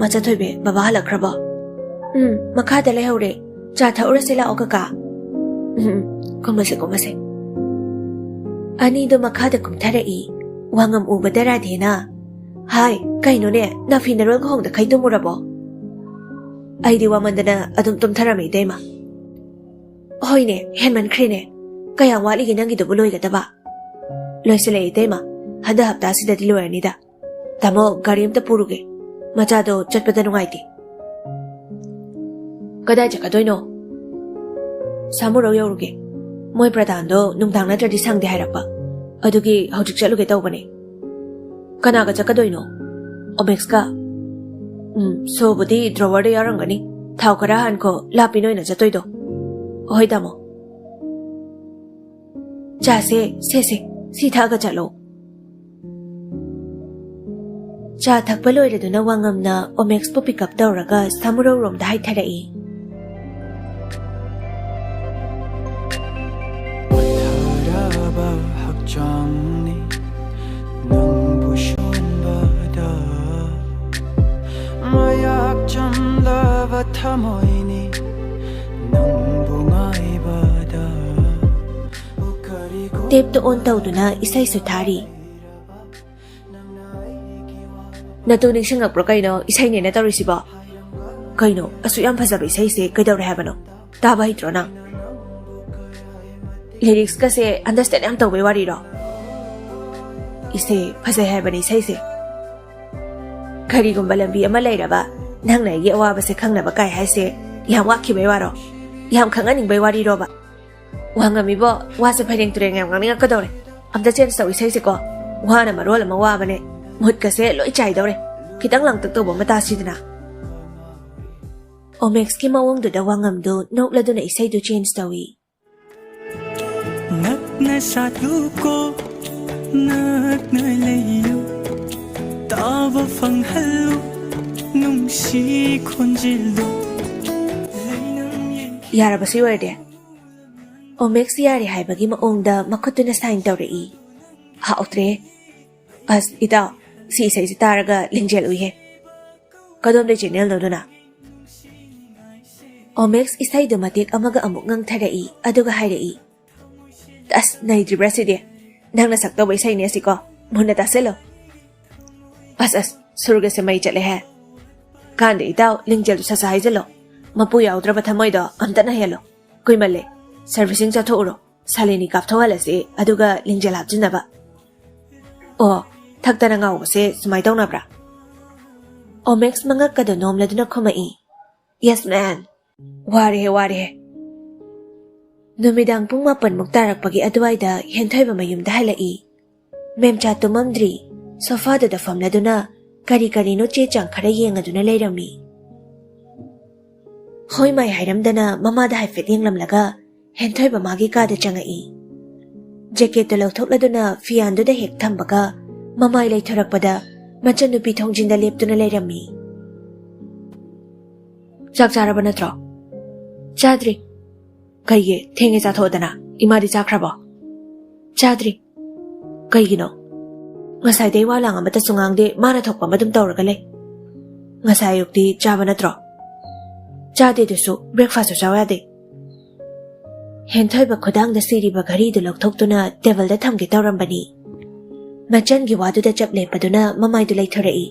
"ꯃꯆꯥꯊꯣꯏꯕꯤ, ꯕꯕꯥ ꯍꯜꯂꯛꯈ꯭ꯔꯕꯣ?" "ꯎꯝ, ꯃꯈꯥꯗ ꯂꯩꯍꯧꯔꯦ꯫ ꯆꯥ ꯊꯛꯎꯔꯁꯤ ꯂꯥꯛꯑꯣ, ꯀꯀꯥ꯫" "ꯎꯝ, ꯎꯝ, ꯀꯨꯝꯃꯁꯦ, ꯀꯨꯝꯃꯁꯦ꯫" ꯑꯅꯤꯗꯣ ꯃꯈꯥꯗ ꯀꯨꯝꯊꯔꯛꯏ꯫ ꯋꯥꯉꯝ ꯎꯕꯗ ꯔꯥꯙꯦꯅ, "ꯍꯥꯏ, ꯀꯩꯅꯣꯅꯦ, ꯅꯥꯐꯤ ꯅꯔꯣꯜꯒ ꯍꯣꯡꯗꯈꯩ ꯇꯨꯝꯃꯨꯔꯕꯣ?" ꯑꯩꯗꯤ ꯋꯥꯃꯟꯗꯅ ꯑꯗꯨꯝ ꯇꯨꯝꯊꯔꯝꯃꯦ, ꯏꯇꯩꯃ꯫ ꯍꯣꯏꯅꯦ, ꯍꯦꯟꯃꯟꯈ꯭ꯔꯦꯅꯦ꯫ ꯀꯌꯥꯝ ꯋꯥꯠꯂꯤꯒꯦ ꯅꯪꯒꯤꯗꯨꯕꯨ ꯂꯣꯏꯒꯗꯕ? ꯂꯣꯏꯁꯤꯜꯂꯛꯑꯦ, ꯏꯇꯩꯃ꯫ ꯍꯟꯗꯛ ꯍꯞꯇꯥꯁꯤꯗꯗꯤ ꯂꯣꯏꯔꯅꯤꯗ꯫ ꯇꯥꯃꯣ, ꯒꯥꯔꯤ ꯑꯝꯇ ꯄꯨꯔꯨꯒꯦ꯫ ꯃꯆꯥꯗꯣ ꯆꯠꯄꯗ ꯅꯨꯡꯉꯥꯏꯇꯦ꯫ ꯀꯗꯥꯏ ꯆꯠꯀꯗꯣꯏꯅꯣ? ꯁꯥꯃꯨꯔꯧ ꯌꯧꯔꯨꯒꯦ꯫ ꯃꯣꯏ ꯄ꯭ꯔꯙꯥꯟꯗꯣ ꯅꯨꯡꯗꯥꯡ ꯅꯠꯇ꯭ꯔꯗꯤ ꯁꯪꯗꯦ ꯍꯥꯏꯔꯛꯄ꯫ ꯑꯗꯨꯒꯤ ꯍꯧꯖꯤꯛ ꯆꯠꯂꯨꯒꯦ ꯇꯧꯕꯅꯦ꯫ ꯀꯅꯥꯒ ꯆꯠꯀꯗꯣꯏꯅꯣ? ꯑꯣꯃꯦꯛꯁꯀ꯫ ꯎꯝ, ꯁꯣꯕꯨꯗꯤ ꯗ꯭ꯔꯣꯋꯔꯗ ꯌꯥꯎꯔꯝꯒꯅꯤ꯫ ꯊꯥꯎ ꯈꯔ ꯍꯥꯟꯈꯣ, ꯂꯥꯞꯄꯤ ꯅꯣꯏꯅ ꯆꯠꯇꯣꯏꯗꯣ꯫ ꯍꯣꯏ, ꯇꯥꯃꯣ꯫ ꯆꯥꯁꯦ, ꯁꯦ, ꯁꯦ, ꯁꯤ ꯊꯛꯑꯒ ꯆꯠꯂꯣ꯫ ꯆꯥ ꯊꯛꯄ ꯂꯣꯏꯔꯗꯨꯅ ꯋꯥꯉꯝꯅ ꯑꯣꯃꯦꯛꯁꯄꯨ ꯄꯤꯛ ꯑꯞ ꯇꯧꯔꯒ ꯁꯥꯃꯨꯔꯧꯔꯣꯝꯗ ꯍꯥꯏꯊꯔꯛꯏ꯫ ꯄꯠꯊꯔꯕ ꯍꯛꯆꯥꯡꯅꯤ ꯅꯪꯕꯨ ꯁꯣꯟꯕꯗ, ꯃꯌꯥꯛ ꯆꯝꯂꯕ ꯊꯃꯣꯏꯅꯤ ꯅꯪꯕꯨ ꯉꯥꯏꯕꯗ꯫ ꯇꯦꯞꯇ ꯑꯣꯟ ꯇꯧꯗꯨꯅ ꯏꯁꯩꯁꯨ ꯊꯥꯔꯤ꯫ ꯅꯇꯨ ꯅꯤꯡꯁꯤꯡꯉꯛꯄ꯭ꯔꯣ ꯀꯩꯅꯣ ꯏꯁꯩꯅꯦꯅ ꯇꯧꯔꯤꯁꯤꯕꯣ? ꯀꯩꯅꯣ, ꯑꯁꯨꯛ ꯌꯥꯝ ꯐꯖꯕ ꯏꯁꯩꯁꯦ ꯀꯩꯗꯧꯔꯦ ꯍꯥꯏꯕꯅꯣ? ꯇꯥꯕ ꯍꯩꯇ꯭ꯔꯣ ꯅꯪ? ꯂꯤꯔꯤꯛꯁꯀꯁꯦ ꯑꯟꯗꯔꯁꯇꯦꯟ ꯌꯥꯝ ꯇꯧꯕꯩ ꯋꯥꯔꯤꯔꯣ? ꯏꯁꯩ ꯐꯖꯩ ꯍꯥꯏꯕꯅꯦ ꯏꯁꯩꯁꯦ꯫ ꯀꯔꯤꯒꯨꯝꯕ ꯂꯝꯕꯤ ꯑꯃ ꯂꯩꯔꯕ, ꯅꯪꯅ ꯑꯩꯒꯤ ꯑꯋꯥꯕꯁꯦ ꯈꯪꯅꯕ ꯀꯥꯏ ꯍꯥꯏꯁꯦ ꯌꯥꯝ ꯋꯥꯈꯤꯕꯩ ꯋꯥꯔꯣ? ꯌꯥꯝ ꯈꯪꯍꯟꯅꯤꯡꯕꯩ ꯋꯥꯔꯤꯔꯣꯕ? ꯋꯥ ꯉꯝꯃꯤꯕꯣ, ꯋꯥꯁꯦ ꯐꯩꯔꯦꯡ ꯇꯨꯔꯦꯡ ꯌꯥꯝ ꯉꯥꯡꯅꯤꯡꯉꯛꯀꯗꯧꯔꯦ꯫ ꯑꯝꯇ ꯆꯦꯟꯖ ꯇꯧ ꯏꯁꯩꯁꯦꯀꯣ꯫ ꯋꯥꯅ ꯃꯔꯣꯜ ꯑꯃ ꯋꯥꯕꯅꯦ꯫ ꯃꯨꯠꯀꯁꯦ ꯂꯣꯏ ꯆꯥꯏꯗꯧꯔꯦ꯫ ꯈꯤꯇꯪ ꯂꯥꯡꯇꯛ ꯇꯧꯕ ꯑꯃ ꯇꯥꯁꯤꯗꯅ꯫ ꯑꯣꯃꯦꯛꯁꯀꯤ ꯃꯑꯣꯡꯗꯨꯗ ꯋꯥꯉꯝꯗꯨ ꯅꯣꯛꯂꯗꯨꯅ ꯏꯁꯩꯗꯨ ꯆꯦꯟꯖ ꯇꯧꯏ꯫ ꯅꯛꯅ ꯁꯥꯠꯂꯨꯀꯣ, ꯅꯛꯅ ꯂꯩꯌꯨ, ꯇꯥꯕ ꯐꯪꯍꯜꯂꯨ, ꯅꯨꯡꯁꯤ ꯈꯣꯟꯖꯦꯜꯗꯣ꯫ ꯌꯥꯔꯕ ꯁꯤ ꯑꯣꯏꯔꯗꯤ? ꯑꯣꯃꯦꯛꯁ ꯌꯥꯔꯦ ꯍꯥꯏꯕꯒꯤ ꯃꯑꯣꯡꯗ ꯃꯈꯨꯠꯇꯨꯅ ꯁꯥꯏꯟ ꯇꯧꯔꯛꯏ꯫ ꯍꯥꯎꯇ꯭ꯔꯦ꯫ ꯑꯁ, ꯏꯇꯥꯎ, ꯁꯤ ꯏꯁꯩꯁꯤ ꯇꯥꯔꯒ ꯂꯤꯡꯖꯦꯜ ꯎꯏꯍꯦ꯫ ꯀꯗꯣꯝꯗꯩ ꯆꯦꯅꯦꯜꯅꯣ ꯑꯗꯨꯅ? ꯑꯣꯃꯦꯛꯁ ꯏꯁꯩꯗꯨ ꯃꯇꯦꯛ ꯑꯃꯒ ꯑꯃꯨꯛ ꯉꯪꯊꯔꯛꯏ, ꯑꯗꯨꯒ ꯍꯥꯏꯔꯛꯏ, "ꯑꯁ, ꯅꯩꯗ꯭ꯔꯤꯕ꯭ꯔꯥ ꯁꯤꯗꯤ? ꯅꯪꯅ ꯁꯛꯇꯧꯕ ꯏꯁꯩꯅꯦ ꯑꯁꯤꯀꯣ꯫ ꯃꯨꯟꯅ ꯇꯥꯁꯤꯜꯂꯣ꯫ ꯑꯁ, ꯑꯁ, ꯁꯨꯔꯒꯁꯦ ꯃꯩ ꯆꯠꯂꯦꯍꯦ꯫ ꯀꯥꯟꯗꯦ ꯏꯇꯥꯎ, ꯂꯤꯡꯖꯦꯜꯗꯨ ꯁꯠ ꯁꯠ ꯍꯥꯏꯖꯜꯂꯣ꯫ ꯃꯄꯨ ꯌꯥꯎꯗ꯭ꯔꯕ ꯊꯃꯣꯏꯗꯣ ꯑꯝꯇ ꯅꯥꯍꯜꯂꯣ꯫ ꯀꯨꯏꯃꯜꯂꯦ꯫ ꯁꯔꯚꯤꯁꯤꯡ ꯆꯠꯊꯣꯛꯎꯔꯣ꯫ ꯁꯥꯂꯤꯅꯤ ꯀꯥꯞꯊꯣꯛꯍꯜꯂꯁꯤ, ꯑꯗꯨꯒ ꯂꯤꯡꯖꯦꯜ ꯍꯥꯞꯆꯤꯟꯅꯕ꯫ ꯑꯣ, ꯊꯛꯇꯅ ꯉꯥꯎꯕꯁꯦ ꯁꯨꯃꯥꯏ ꯇꯧꯅꯕ꯭ꯔꯥ? ꯑꯣꯃꯦꯛꯁ ꯃꯉꯛꯀꯗꯣ ꯅꯣꯝꯂꯗꯨꯅ ꯈꯨꯝꯃꯛꯏ, "Yes, man." ꯋꯥꯔꯦꯍꯦ, ꯋꯥꯔꯦꯍꯦ꯫ ꯅꯨꯃꯤꯗꯥꯡ ꯄꯨꯡ ꯃꯥꯄꯟꯃꯨꯛ ꯇꯥꯔꯛꯄꯒꯤ ꯑꯗꯨꯋꯥꯏꯗ ꯍꯦꯟꯊꯣꯏꯕ ꯃꯌꯨꯝꯗ ꯍꯜꯂꯛꯏ꯫ ꯃꯦꯝꯆꯥ ꯇꯨꯝꯃꯝꯗ꯭ꯔꯤ꯫ ꯁꯣꯐꯥꯗꯨꯗ ꯐꯝꯂꯗꯨꯅ ꯀꯔꯤ ꯀꯔꯤꯅꯣ ꯆꯦ ꯆꯥꯡ ꯈꯔ ꯌꯦꯡꯉꯗꯨꯅ ꯂꯩꯔꯝꯃꯤ꯫ ꯍꯣꯏ ꯃꯥꯏ ꯍꯥꯏꯔꯝꯗꯅ ꯃꯃꯥꯗ ꯍꯥꯏꯐꯦꯠ ꯌꯦꯡꯂꯝꯂꯒ ꯍꯦꯟꯊꯣꯏꯕ ꯃꯥꯒꯤ ꯀꯥꯗ ꯆꯪꯉꯛꯏ꯫ ꯖꯦꯀꯦꯠꯇꯨ ꯂꯧꯊꯣꯛꯂꯗꯨꯅ ꯐꯤꯌꯥꯟꯗꯨꯗ ꯍꯦꯛ ꯊꯝꯕꯒ ꯃꯃꯥꯏ ꯂꯩꯊꯣꯔꯛꯄꯗ ꯃꯆꯟꯅꯨꯄꯤ ꯊꯣꯡꯖꯤꯟꯗ ꯂꯦꯞꯇꯨꯅ ꯂꯩꯔꯝꯃꯤ꯫ "ꯆꯥꯛ ꯆꯥꯔꯕ ꯅꯠꯇ꯭ꯔꯣ?" "ꯆꯥꯗ꯭ꯔꯤ꯫" "ꯀꯩꯒꯤ? ꯊꯦꯡꯉꯦ ꯆꯥꯊꯣꯛꯑꯗꯅ꯫ ꯏꯃꯥꯗꯤ ꯆꯥꯈ꯭ꯔꯕꯣ?" "ꯆꯥꯗ꯭ꯔꯤ꯫" "ꯀꯩꯒꯤꯅꯣ?" "ꯉꯁꯥꯏꯗꯩ ꯋꯥ ꯂꯥꯡ ꯑꯃꯠꯇꯁꯨ ꯉꯥꯡꯗꯦ, ꯃꯥꯅ ꯊꯣꯛꯄ ꯑꯃ ꯑꯗꯨꯝ ꯇꯧꯔꯒ ꯂꯩ꯫ ꯉꯁꯥꯏ ꯑꯌꯨꯛꯇꯤ ꯆꯥꯕ ꯅꯠꯇ꯭ꯔꯣ?" "ꯆꯥꯗꯦ, ꯑꯗꯨꯁꯨ ꯕ꯭ꯔꯦꯛꯐꯥꯁꯁꯨ ꯆꯥꯎ ꯌꯥꯗꯦ꯫" ꯍꯦꯟꯊꯣꯏꯕ ꯈꯨꯗꯥꯡꯗ ꯁꯤꯔꯤꯕ ꯘꯔꯤꯗꯨ ꯂꯧꯊꯣꯛꯇꯨꯅ ꯇꯦꯕꯜꯗ ꯊꯝꯒꯦ ꯇꯧꯔꯝꯕꯅꯤ꯫ ꯃꯆꯟꯒꯤ ꯋꯥꯗꯨꯗ ꯆꯞ ꯂꯦꯞꯄꯗꯨꯅ ꯃꯃꯥꯏꯗꯨ ꯂꯩꯊꯣꯔꯛꯏ꯫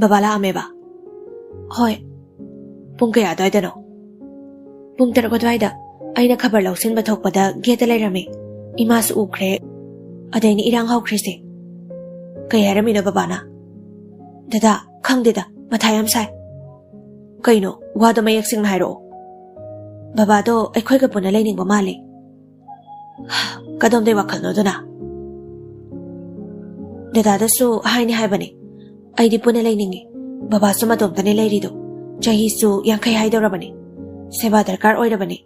"ꯕꯕꯥ ꯂꯥꯛꯑꯝꯃꯦꯕ?" "ꯍꯣꯏ꯫" "ꯄꯨꯡ ꯀꯌꯥ ꯑꯗꯨꯋꯥꯏꯗꯅꯣ?" "ꯄꯨꯡ ꯇꯔꯨꯛ ꯑꯗꯨꯋꯥꯏꯗ꯫ ꯑꯩꯅ ꯈꯕꯔ ꯂꯧꯁꯤꯟꯕ ꯊꯣꯛꯄꯗ ꯒꯦꯠꯇ ꯂꯩꯔꯝꯃꯦ꯫ ꯏꯃꯥꯁꯨ ꯎꯈ꯭ꯔꯦ꯫ ꯑꯗꯩꯅ ꯏꯔꯥꯡ ꯍꯧꯈ꯭ꯔꯤꯁꯦ꯫" "ꯀꯩ ꯍꯥꯏꯔꯝꯃꯤꯅꯣ ꯕꯕꯥꯅ?" "ꯗꯗꯥ, ꯈꯪꯗꯦꯗ, ꯃꯊꯥ ꯌꯥꯝ ꯁꯥꯏ꯫" "ꯀꯩꯅꯣ? ꯋꯥꯗꯣ ꯃꯌꯦꯛ ꯁꯦꯡꯅ ꯍꯥꯏꯔꯛꯑꯣ꯫" "ꯕꯕꯥꯗꯣ ꯑꯩꯈꯣꯏꯒ ꯄꯨꯟꯅ ꯂꯩꯅꯤꯡꯕ ꯃꯥꯜꯂꯦ꯫" "ꯀꯗꯣꯝꯗꯩ ꯋꯥꯈꯜꯅꯣ ꯑꯗꯨꯅ?" "ꯗꯗꯥꯗꯁꯨ ꯍꯥꯏꯅꯤ ꯍꯥꯏꯕꯅꯦ, ꯑꯩꯗꯤ ꯄꯨꯟꯅ ꯂꯩꯅꯤꯡꯉꯤ꯫ ꯕꯕꯥꯁꯨ ꯃꯇꯣꯝꯇꯅꯦ ꯂꯩꯔꯤꯗꯣ꯫ ꯆꯍꯤꯁꯨ ꯌꯥꯡꯈꯩ ꯍꯥꯏꯗꯧꯔꯕꯅꯤ꯫ ꯁꯦꯕꯥ ꯗꯔꯀꯥꯔ ꯑꯣꯏꯔꯕꯅꯤ꯫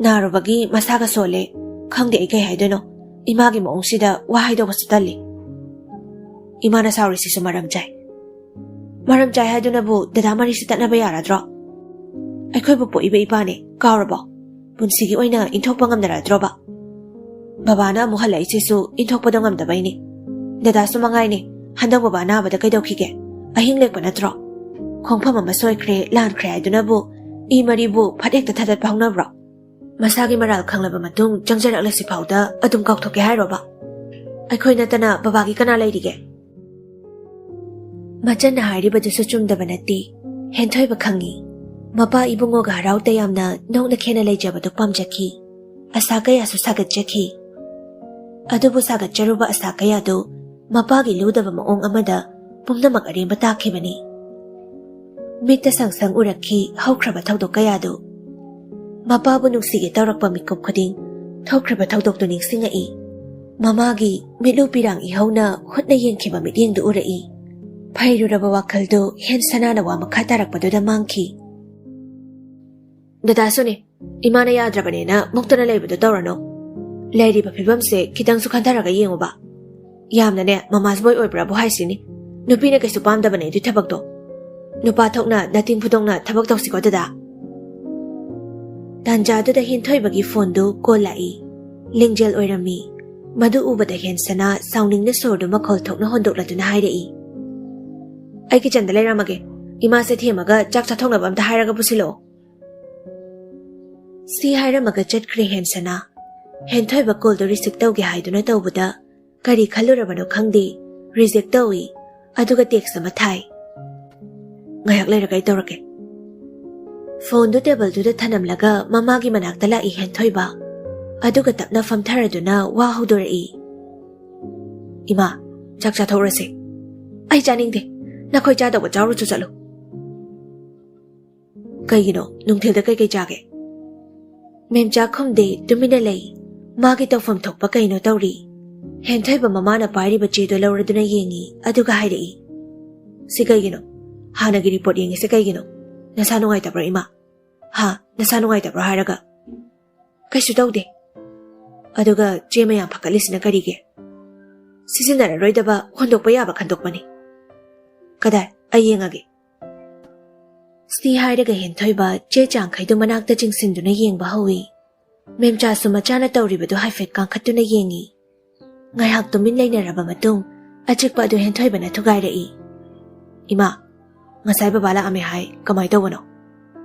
ꯅꯥꯔꯨꯕꯒꯤ ꯃꯁꯥꯒ ꯁꯣꯜꯂꯦ꯫ ꯈꯪꯗꯦ ꯑꯩ ꯀꯩ ꯍꯥꯏꯗꯣꯏꯅꯣ꯫ ꯏꯃꯥꯒꯤ ꯃꯑꯣꯡꯁꯤꯗ ꯋꯥ ꯍꯥꯏꯗꯧꯕꯁꯨ ꯇꯜꯂꯤ꯫" "ꯏꯃꯥꯅ ꯁꯥꯎꯔꯤꯁꯤꯁꯨ ꯃꯔꯝ ꯆꯥꯏ꯫" "ꯃꯔꯝ ꯆꯥꯏ ꯍꯥꯏꯗꯨꯅꯕꯨ ꯗꯗꯥ ꯃꯔꯤꯁꯨ ꯇꯠꯅꯕ ꯌꯥꯔꯗ꯭ꯔꯣ? ꯑꯩꯈꯣꯏꯕꯨ ꯄꯣꯛꯏꯕ ꯏꯄꯥꯅꯦ, ꯀꯥꯎꯔꯕꯣ? ꯄꯨꯟꯁꯤꯒꯤ ꯑꯣꯏꯅ ꯏꯟꯊꯣꯛꯄ ꯉꯝꯅꯔꯗ꯭ꯔꯣꯕ?" "ꯕꯕꯥꯅ ꯑꯃꯨꯛ ꯍꯜꯂꯛꯏꯁꯤꯁꯨ ꯏꯟꯊꯣꯛꯄꯗꯣ ꯉꯝꯗꯕꯩꯅꯦ꯫ ꯗꯗꯥꯁꯨ ꯃꯉꯥꯏꯅꯦ, ꯍꯟꯗꯛ ꯕꯕꯥ ꯑꯅꯥꯕꯗ ꯀꯩꯗꯧꯈꯤꯒꯦ? ꯑꯍꯤꯡ ꯂꯦꯛꯄ ꯅꯠꯇ꯭ꯔꯣ? ꯈꯣꯡꯐꯝ ꯑꯃ ꯁꯣꯏꯈ꯭ꯔꯦ, ꯂꯥꯟꯈ꯭ꯔꯦ ꯍꯥꯏꯗꯨꯅꯕꯨ ꯏ ꯃꯔꯤꯕꯨ ꯐꯠ ꯍꯦꯛꯇ ꯊꯥꯗꯠꯄ ꯍꯧꯅꯕ꯭ꯔꯣ? ꯃꯁꯥꯒꯤ ꯃꯔꯥꯜ ꯈꯪꯂꯕ ꯃꯇꯨꯡ ꯆꯪꯖꯔꯛꯂꯁꯤ ꯐꯥꯎꯗ ꯑꯗꯨꯝ ꯀꯥꯎꯊꯣꯛꯀꯦ ꯍꯥꯏꯔꯣꯕ? ꯑꯩꯈꯣꯏ ꯅꯠꯇꯅ ꯕꯕꯥꯒꯤ ꯀꯅꯥ ꯂꯩꯔꯤꯒꯦ?" ꯃꯆꯟꯅ ꯍꯥꯏꯔꯤꯕꯗꯨꯁꯨ ꯆꯨꯝꯗꯕ ꯅꯠꯇꯦ꯫ ꯍꯦꯟꯊꯣꯏꯕ ꯈꯪꯏ꯫ ꯃꯄꯥ ꯏꯕꯨꯡꯉꯣꯒ ꯍꯔꯥꯎ ꯇꯌꯥꯝꯅ ꯅꯣꯛꯅ ꯈꯦꯅ ꯂꯩꯖꯕꯗꯨ ꯄꯥꯝꯖꯈꯤ꯫ ꯑꯁꯥ ꯀꯌꯥꯁꯨ ꯁꯥꯒꯠꯆꯈꯤ꯫ ꯑꯗꯨꯕꯨ ꯁꯥꯒꯠꯆꯔꯨꯕ ꯑꯁꯥ ꯀꯌꯥꯗꯨ ꯃꯄꯥꯒꯤ ꯂꯨꯗꯕ ꯃꯑꯣꯡ ꯑꯃꯗ ꯄꯨꯝꯅꯃꯛ ꯑꯔꯦꯝꯕ ꯇꯥꯈꯤꯕꯅꯤ꯫ ꯃꯤꯠꯇ ꯁꯪ ꯁꯪ ꯎꯔꯛꯈꯤ ꯍꯧꯈ꯭ꯔꯕ ꯊꯧꯗꯣꯛ ꯀꯌꯥꯗꯨ꯫ ꯃꯄꯥꯕꯨ ꯅꯨꯡꯁꯤꯒꯦ ꯇꯧꯔꯛꯄ ꯃꯤꯀꯨꯞ ꯈꯨꯗꯤꯡ ꯊꯣꯛꯈ꯭ꯔꯕ ꯊꯧꯗꯣꯛꯇꯨ ꯅꯤꯡꯁꯤꯡꯉꯛꯏ꯫ ꯃꯃꯥꯒꯤ ꯃꯤꯠꯂꯨ ꯄꯤꯔꯥꯡ ꯏꯍꯧꯅ ꯍꯨꯠꯅ ꯌꯦꯡꯈꯤꯕ ꯃꯤꯠꯌꯦꯡꯗꯨ ꯎꯔꯛꯏ꯫ ꯐꯩꯔꯨꯔꯕ ꯋꯥꯈꯜꯗꯨ ꯍꯦꯟ ꯁꯅꯥꯅ ꯋꯥ ꯃꯈꯥ ꯇꯥꯔꯛꯄꯗꯨꯗ ꯃꯥꯡꯈꯤ꯫ "ꯗꯗꯥꯁꯨꯅꯦ, ꯏꯃꯥꯅ ꯌꯥꯗ꯭ꯔꯕꯅꯦꯅ ꯃꯨꯛꯇꯅ ꯂꯩꯕꯗꯣ ꯇꯧꯔꯅꯨ꯫ ꯂꯩꯔꯤꯕ ꯐꯤꯕꯝꯁꯦ ꯈꯤꯇꯪꯁꯨ ꯈꯟꯊꯔꯒ ꯌꯦꯡꯉꯨꯕ꯫ ꯌꯥꯝꯅꯅꯦ ꯃꯃꯥꯁ ꯕꯣꯏ ꯑꯣꯏꯕ꯭ꯔꯥꯕꯨ ꯍꯥꯏꯁꯤꯅꯤ꯫ ꯅꯨꯄꯤꯅ ꯀꯩꯁꯨ ꯄꯥꯝꯗꯕꯅꯦ ꯑꯗꯨꯏ ꯊꯕꯛꯇꯣ꯫ ꯅꯨꯄꯥ ꯊꯣꯛꯅ ꯅꯇꯤꯡ ꯐꯨꯗꯣꯛꯅ ꯊꯕꯛ ꯇꯧꯁꯤꯀꯣ ꯗꯗꯥ꯫" ꯇꯥꯟꯖꯥꯗꯨꯗ ꯍꯦꯟꯊꯣꯏꯕꯒꯤ ꯐꯣꯟꯗꯨ ꯀꯣꯜ ꯂꯥꯛꯏ꯫ ꯂꯤꯡꯖꯦꯜ ꯑꯣꯏꯔꯝꯃꯤ꯫ ꯃꯗꯨ ꯎꯕꯗ ꯍꯦꯟꯁꯅꯥ ꯁꯥꯎꯅꯤꯡꯅ ꯁꯣꯔꯗꯨ ꯃꯈꯣꯜ ꯊꯣꯛꯅ ꯍꯣꯟꯗꯣꯛꯂꯗꯨꯅ ꯍꯥꯏꯔꯛꯏ, "ꯑꯩ ꯀꯤꯆꯟꯗ ꯂꯩꯔꯝꯃꯒꯦ꯫ ꯏꯃꯥꯁꯦ ꯊꯦꯝꯃꯒ ꯆꯥꯛ ꯆꯥꯊꯣꯛꯅꯕ ꯑꯝꯇ ꯍꯥꯏꯔꯒ ꯄꯨꯁꯤꯜꯂꯛꯑꯣ꯫" ꯁꯤ ꯍꯥꯏꯔꯝꯃꯒ ꯆꯠꯈ꯭ꯔꯦ ꯍꯦꯟꯁꯅꯥ꯫ ꯍꯦꯟꯊꯣꯏꯕ ꯀꯣꯜꯗꯨ ꯔꯤꯁꯤꯞ ꯇꯧꯒꯦ ꯍꯥꯏꯗꯨꯅ ꯇꯧꯕꯗ ꯀꯔꯤ ꯈꯜꯂꯨꯔꯕꯅꯣ ꯈꯪꯗꯦ, ꯔꯤꯖꯦꯛ ꯇꯧꯏ꯫ ꯑꯗꯨꯒ ꯇꯦꯛꯁ ꯑꯃ ꯊꯥꯏ꯫ "ꯉꯥꯏꯍꯥꯛ ꯂꯩꯔꯒ ꯑꯩ ꯇꯧꯔꯛꯀꯦ꯫" ꯐꯣꯟꯗꯨ ꯇꯦꯕꯜꯗꯨꯗ ꯊꯅꯝꯂꯒ ꯃꯃꯥꯒꯤ ꯃꯅꯥꯛꯇ ꯂꯥꯛꯏ ꯍꯦꯟꯊꯣꯏꯕ꯫ ꯑꯗꯨꯒ ꯇꯞꯅ ꯐꯝꯊꯔꯗꯨꯅ ꯋꯥ ꯍꯧꯗꯣꯔꯛꯏ, "ꯏꯃꯥ, ꯆꯥꯛ ꯆꯥꯊꯣꯛꯔꯁꯦ꯫" "ꯑꯩ ꯆꯥꯅꯤꯡꯗꯦ꯫ ꯅꯈꯣꯏ ꯆꯥꯗꯧꯕ ꯆꯥꯔꯨꯆꯣ ꯆꯠꯂꯨ꯫" "ꯀꯩꯒꯤꯅꯣ? ꯅꯨꯡꯊꯤꯜꯗ ꯀꯩꯀꯩ ꯆꯥꯒꯦ?" ꯃꯦꯝꯆꯥ ꯈꯨꯝꯗꯦ, ꯇꯨꯃꯤꯟꯅ ꯂꯩ꯫ ꯃꯥꯒꯤ ꯇꯧꯐꯝ ꯊꯣꯛꯄ ꯀꯩꯅꯣ ꯇꯧꯔꯤ꯫ ꯍꯦꯟꯊꯣꯏꯕ ꯃꯃꯥꯅ ꯄꯥꯏꯔꯤꯕ ꯆꯦꯗꯣ ꯂꯧꯔꯗꯨꯅ ꯌꯦꯡꯉꯤ, ꯑꯗꯨꯒ ꯍꯥꯏꯔꯛꯏ, "ꯁꯤ ꯀꯩꯒꯤꯅꯣ? ꯍꯥꯟꯅꯒꯤ ꯔꯤꯄꯣꯔꯠ ꯌꯦꯡꯉꯤꯁꯦ ꯀꯩꯒꯤꯅꯣ? ꯅꯁꯥ ꯅꯨꯡꯉꯥꯏꯇꯕ꯭ꯔꯣ ꯏꯃꯥ? ꯍꯥ? ꯅꯁꯥ ꯅꯨꯡꯉꯥꯏꯇꯕ꯭ꯔꯣ ꯍꯥꯏꯔꯒ?" "ꯀꯩꯁꯨ ꯇꯧꯗꯦ꯫" "ꯑꯗꯨꯒ ꯆꯦ ꯃꯌꯥꯝ ꯐꯒꯠꯂꯤꯁꯤꯅ ꯀꯔꯤꯒꯤ? ꯁꯤꯖꯤꯟꯅꯔꯔꯣꯏꯗꯕ ꯍꯣꯟꯗꯣꯛꯄ ꯌꯥꯕ ꯈꯟꯗꯣꯛꯄꯅꯤ꯫" "ꯀꯗꯥꯏ? ꯑꯩ ꯌꯦꯡꯉꯒꯦ꯫" ꯁꯤ ꯍꯥꯏꯔꯒ ꯍꯦꯟꯊꯣꯏꯕ ꯆꯦ ꯆꯥꯡꯈꯩꯗꯨ ꯃꯅꯥꯛꯇ ꯆꯤꯡꯁꯤꯟꯗꯨꯅ ꯌꯦꯡꯕ ꯍꯧꯏ꯫ ꯃꯦꯝꯆꯥꯁꯨ ꯃꯆꯥꯅ ꯇꯧꯔꯤꯕꯗꯨ ꯍꯥꯏꯐꯦꯠ ꯀꯥꯡꯈꯠꯇꯨꯅ ꯌꯦꯡꯉꯤ꯫ ꯉꯥꯏꯍꯥꯛ ꯇꯨꯃꯤꯟ ꯂꯩꯅꯔꯕ ꯃꯇꯨꯡ ꯑꯆꯤꯛꯄ ꯑꯗꯨ ꯍꯦꯟꯊꯣꯏꯕꯅ ꯊꯨꯒꯥꯏꯔꯛꯏ꯫ "ꯏꯃꯥ, ꯉꯁꯥꯏ ꯕꯕꯥ ꯂꯥꯛꯑꯝꯃꯦ ꯍꯥꯏ, ꯀꯃꯥꯏ ꯇꯧꯕꯅꯣ?"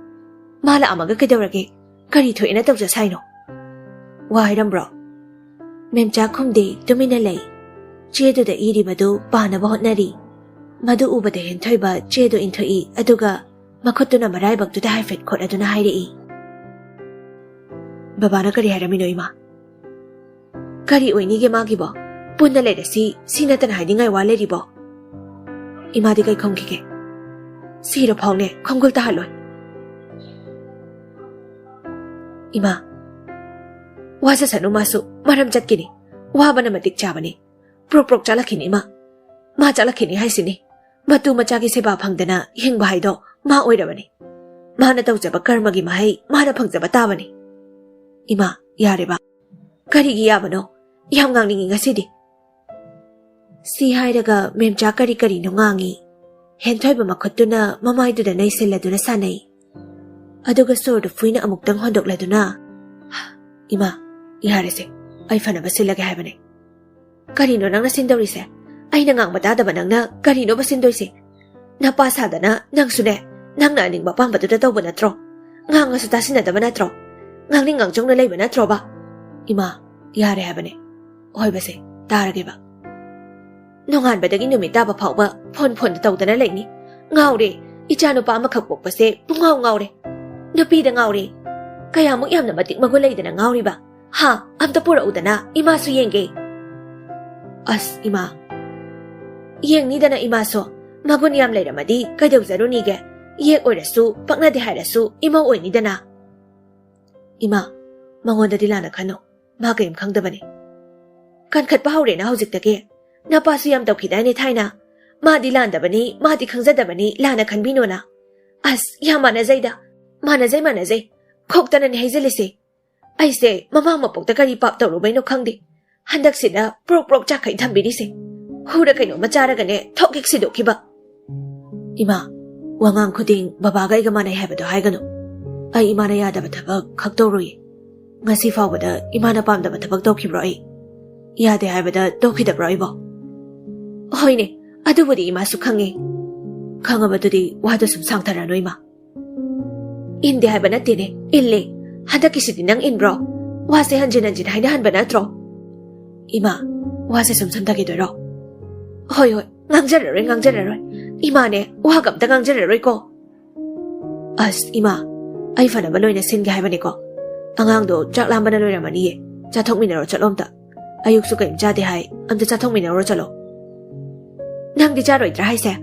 "ꯃꯥ ꯂꯥꯛꯑꯝꯃꯒ ꯀꯩꯗꯧꯔꯒꯦ? ꯀꯔꯤ ꯊꯣꯛꯑꯦꯅ ꯇꯧꯖ ꯁꯥꯏꯅꯣ? ꯋꯥ ꯍꯥꯏꯔꯝꯕ꯭ꯔꯣ?" ꯃꯦꯝꯆꯥ ꯈꯨꯝꯗꯦ, ꯇꯨꯃꯤꯟꯅ ꯂꯩ꯫ ꯆꯦꯗꯨꯗ ꯏꯔꯤꯕꯗꯨ ꯄꯥꯅꯕ ꯍꯣꯠꯅꯔꯤ꯫ ꯃꯗꯨ ꯎꯕꯗ ꯍꯦꯟꯊꯣꯏꯕ ꯆꯦꯗꯨ ꯏꯟꯊꯣꯛꯏ, ꯑꯗꯨꯒ ꯃꯈꯨꯠꯇꯨꯅ ꯃꯔꯥꯏꯕꯛꯇꯨꯗ ꯍꯥꯏꯐꯦꯠ ꯈꯣꯠꯂꯗꯨꯅ ꯍꯥꯏꯔꯛꯏ, "ꯕꯕꯥꯅ ꯀꯔꯤ ꯍꯥꯏꯔꯝꯃꯤꯅꯣ, ꯏꯃꯥ?" "ꯀꯔꯤ ꯑꯣꯏꯅꯤꯒꯦ ꯃꯥꯒꯤꯕꯣ? ꯄꯨꯟꯅ ꯂꯩꯔꯁꯤ, ꯁꯤ ꯅꯠꯇꯅ ꯍꯥꯏꯅꯤꯡꯉꯥꯏ ꯋꯥ ꯂꯩꯔꯤꯕꯣ?" ꯏꯃꯥꯗꯤ ꯀꯩ ꯈꯨꯝꯈꯤꯒꯦ? "ꯁꯤꯔ ꯐꯥꯎꯅꯦ, ꯈꯣꯡꯒꯨꯜ ꯇꯥꯍꯜꯂꯣꯏ꯫" "ꯏꯃꯥ, ꯋꯥꯖꯁꯅꯨ, ꯃꯥꯁꯨ ꯃꯔꯝ ꯆꯠꯈꯤꯅꯤ꯫ ꯋꯥꯕꯅ ꯃꯇꯤꯛ ꯆꯥꯕꯅꯤ꯫ ꯄ꯭ꯔꯣꯛ ꯄ꯭ꯔꯣꯛ ꯆꯥꯂꯛꯈꯤꯅꯤ ꯏꯃꯥ꯫ ꯃꯥ ꯆꯥꯂꯛꯈꯤꯅꯤ ꯍꯥꯏꯁꯤꯅꯤ꯫ ꯃꯇꯨ ꯃꯆꯥꯒꯤ ꯁꯦꯕꯥ ꯐꯪꯗꯅ ꯍꯤꯡꯕ ꯍꯥꯏꯗꯣ ꯃꯥ ꯑꯣꯏꯔꯕꯅꯤ꯫ ꯃꯥꯅ ꯇꯧꯖꯕ ꯀꯔꯃꯒꯤ ꯃꯍꯩ ꯃꯥꯅ ꯐꯪꯖꯕ ꯇꯥꯕꯅꯤ꯫ ꯏꯃꯥ, ꯌꯥꯔꯦꯕ꯫ ꯀꯔꯤꯒꯤ ꯌꯥꯕꯅꯣ? ꯌꯥꯝ ꯉꯥꯡꯅꯤꯡꯉꯤ ꯉꯁꯤꯗꯤ꯫" ꯁꯤ ꯍꯥꯏꯔꯒ ꯃꯦꯝꯆꯥ ꯀꯔꯤ ꯀꯔꯤꯅꯣ ꯉꯥꯡꯉꯤ꯫ ꯍꯦꯟꯊꯣꯏꯕ ꯃꯈꯨꯠꯇꯨꯅ ꯃꯃꯥꯏꯗꯨꯗ ꯅꯩꯁꯤꯜꯂꯗꯨꯅ ꯁꯥꯟꯅꯩ꯫ ꯑꯗꯨꯒ ꯁꯣꯔꯗꯨ ꯐꯨꯏꯅ ꯑꯃꯨꯛꯇꯪ ꯍꯣꯟꯗꯣꯛꯂꯗꯨꯅ, "ꯏꯃꯥ, ꯌꯥꯔꯦꯁꯦ, ꯑꯩ ꯐꯅꯕ ꯁꯤꯜꯂꯒꯦ ꯍꯥꯏꯕꯅꯦ꯫" "ꯀꯔꯤꯅꯣ ꯅꯪꯅ ꯁꯤꯟꯗꯧꯔꯤꯁꯦ? ꯑꯩꯅ ꯉꯥꯡꯕ ꯇꯥꯗꯕ ꯅꯪꯅ ꯀꯔꯤꯅꯣꯕ ꯁꯤꯟꯗꯣꯏꯁꯦ? ꯅꯄꯥ ꯁꯥꯗꯅ ꯅꯪꯁꯨꯅꯦ, ꯅꯪꯅ ꯑꯅꯤꯡꯕ ꯑꯄꯥꯝꯕꯗꯨꯗ ꯇꯧꯕ ꯅꯠꯇ꯭ꯔꯣ? ꯉꯥꯡꯉꯁꯨ ꯇꯥꯁꯤꯟꯅꯗꯕ ꯅꯠꯇ꯭ꯔꯣ? ꯉꯥꯡꯅꯤꯡ ꯉꯥꯡꯖꯧꯅ ꯂꯩꯕ ꯅꯠꯇ꯭ꯔꯣꯕ?" "ꯏꯃꯥ, ꯌꯥꯔꯦ ꯍꯥꯏꯕꯅꯦ꯫ ꯑꯣꯏꯕꯁꯦ ꯇꯥꯔꯒꯦꯕ꯫ ꯅꯣꯡꯉꯥꯟꯕꯗꯒꯤ ꯅꯨꯃꯤꯠ ꯇꯥꯕ ꯐꯥꯎꯕ ꯐꯣꯟ ꯐꯣꯟꯗ ꯇꯧꯗꯅ ꯂꯩꯅꯤ꯫ ꯉꯥꯎꯔꯦ꯫ ꯏꯆꯥ ꯅꯨꯄꯥ ꯑꯃꯈꯛ ꯄꯣꯛꯄꯁꯦ ꯄꯨꯡꯉꯥꯎ ꯉꯥꯎꯔꯦ꯫ ꯅꯨꯄꯤꯗ ꯉꯥꯎꯔꯦ꯫ ꯀꯌꯥꯃꯨꯛ ꯌꯥꯝꯅ ꯃꯇꯤꯛ ꯃꯒꯨꯟ ꯂꯩꯗꯅ ꯉꯥꯎꯔꯤꯕ? ꯍꯥ? ꯑꯝꯇ ꯄꯨꯔꯛꯎꯗꯅ, ꯏꯃꯥꯁꯨ ꯌꯦꯡꯒꯦ꯫" "ꯑꯁ, ꯏꯃꯥ, ꯌꯦꯡꯅꯤꯗꯅ ꯏꯃꯥꯁꯨ꯫ ꯃꯒꯨꯟ ꯌꯥꯝ ꯂꯩꯔꯝꯃꯗꯤ ꯀꯩꯗꯧꯖꯔꯨꯅꯤꯒꯦ? ꯌꯦꯛ ꯑꯣꯏꯔꯁꯨ, ꯄꯛꯅꯗꯦ ꯍꯥꯏꯔꯁꯨ, ꯏꯃꯧ ꯑꯣꯏꯅꯤꯗꯅ꯫" "ꯏꯃꯥ, ꯃꯉꯣꯟꯗꯗꯤ ꯂꯥꯟꯅ ꯈꯟꯅꯨ꯫ ꯃꯥ ꯀꯔꯤꯝ ꯈꯪꯗꯕꯅꯤ꯫" "ꯀꯟꯈꯠꯄ ꯍꯧꯔꯦꯅ ꯍꯧꯖꯤꯛꯇꯒꯤ꯫ ꯅꯄꯥꯁꯨ ꯌꯥꯝ ꯇꯧꯈꯤꯗꯥꯏꯅꯦ ꯊꯥꯏꯅ? ꯃꯥꯗꯤ ꯂꯥꯟꯗꯕꯅꯤ, ꯃꯥꯗꯤ ꯈꯪꯖꯗꯕꯅꯤ, ꯂꯥꯟꯅ ꯈꯟꯕꯤꯅꯣꯅ꯫ ꯑꯁ, ꯌꯥꯝ ꯃꯥꯟꯅꯖꯩꯗ꯫ ꯃꯥꯟꯅꯖꯩ, ꯃꯥꯟꯅꯖꯩ꯫ ꯈꯣꯛꯇꯅꯅꯦ ꯍꯩꯖꯤꯜꯂꯤꯁꯦ꯫ ꯑꯩꯁꯦ ꯃꯃꯥ ꯃꯄꯣꯛꯇ ꯀꯔꯤ ꯄꯥꯞ ꯇꯧꯔꯨꯕꯩꯅꯣ ꯈꯪꯗꯦ꯫ ꯍꯟꯗꯛꯁꯤꯗ ꯄ꯭ꯔꯣꯛ ꯄ꯭ꯔꯣꯛ ꯆꯥꯛꯈꯩ ꯊꯝꯕꯤꯔꯤꯁꯦ꯫ ꯈꯨꯔ ꯀꯩꯅꯣꯝꯃ ꯆꯥꯔꯒꯅꯦ ꯊꯣꯛ ꯍꯦꯛ ꯁꯤꯗꯣꯛꯈꯤꯕ꯫" "ꯏꯃꯥ, ꯋꯥꯉꯥꯡ ꯈꯨꯗꯤꯡ ꯕꯕꯥꯒ ꯑꯩꯒ ꯃꯥꯟꯅꯩ ꯍꯥꯏꯕꯗꯣ ꯍꯥꯏꯒꯅꯨ꯫ ꯑꯩ ꯏꯃꯥꯅ ꯌꯥꯗꯕ ꯊꯕꯛ ꯈꯛ ꯇꯧꯔꯨꯏ꯫ ꯉꯁꯤ ꯐꯥꯎꯕꯗ ꯏꯃꯥꯅ ꯄꯥꯝꯗꯕ ꯊꯕꯛ ꯇꯧꯈꯤꯕ꯭ꯔꯣ ꯑꯩ? ꯌꯥꯗꯦ ꯍꯥꯏꯕꯗ ꯇꯧꯈꯤꯗꯕ꯭ꯔꯣ ꯑꯩꯕꯣ?" "ꯍꯣꯏꯅꯦ, ꯑꯗꯨꯕꯨꯗꯤ ꯏꯃꯥꯁꯨ ꯈꯪꯉꯦ꯫" "ꯈꯪꯉꯕꯗꯨꯗꯤ ꯋꯥꯗꯣ ꯁꯨꯝ ꯁꯥꯡꯊꯔꯅꯨ, ꯏꯃꯥ꯫" "ꯏꯟꯗꯦ ꯍꯥꯏꯕ ꯅꯠꯇꯦꯅꯦ, ꯏꯜꯂꯦ꯫ ꯍꯟꯗꯛꯀꯤꯁꯤꯗꯤ ꯅꯪ ꯏꯟꯕ꯭ꯔꯣ? ꯋꯥꯁꯦ ꯍꯟꯖꯤꯟ ꯍꯟꯖꯤꯟ ꯍꯥꯏꯅꯍꯟꯕ ꯅꯠꯇ꯭ꯔꯣ?" "ꯏꯃꯥ, ꯋꯥꯁꯦ ꯁꯨꯝ ꯁꯝꯊꯈꯤꯗꯣꯏꯔꯣ?" "ꯍꯣꯏ, ꯍꯣꯏ, ꯉꯥꯡꯖꯔꯔꯣꯏ, ꯉꯥꯡꯖꯔꯔꯣꯏ꯫ ꯏꯃꯥꯅꯦ, ꯋꯥꯒ ꯑꯝꯇ ꯉꯥꯡꯖꯔꯔꯣꯏꯀꯣ꯫ ꯑꯁ, ꯏꯃꯥ, ꯑꯩ ꯐꯅꯕ ꯂꯣꯏꯅ ꯁꯤꯟꯒꯦ ꯍꯥꯏꯕꯅꯤꯀꯣ꯫ ꯑꯉꯥꯡꯗꯣ ꯆꯥꯛ ꯂꯥꯝꯕꯅ ꯂꯣꯏꯔꯝꯃꯅꯤꯌꯦ꯫ ꯆꯥꯊꯣꯛꯃꯤꯟꯅꯔꯣ ꯆꯠꯂꯣ ꯑꯝꯇ꯫ ꯑꯌꯨꯛꯁꯨ ꯀꯔꯤꯝ ꯆꯥꯗꯦ ꯍꯥꯏ, ꯑꯝꯇ ꯆꯥꯊꯣꯛꯃꯤꯟꯅꯔꯨꯔꯣ ꯆꯠꯂꯣ꯫ ꯅꯪꯗꯤ ꯆꯥꯔꯣꯏꯗ꯭ꯔꯥ ꯍꯥꯏꯁꯦ?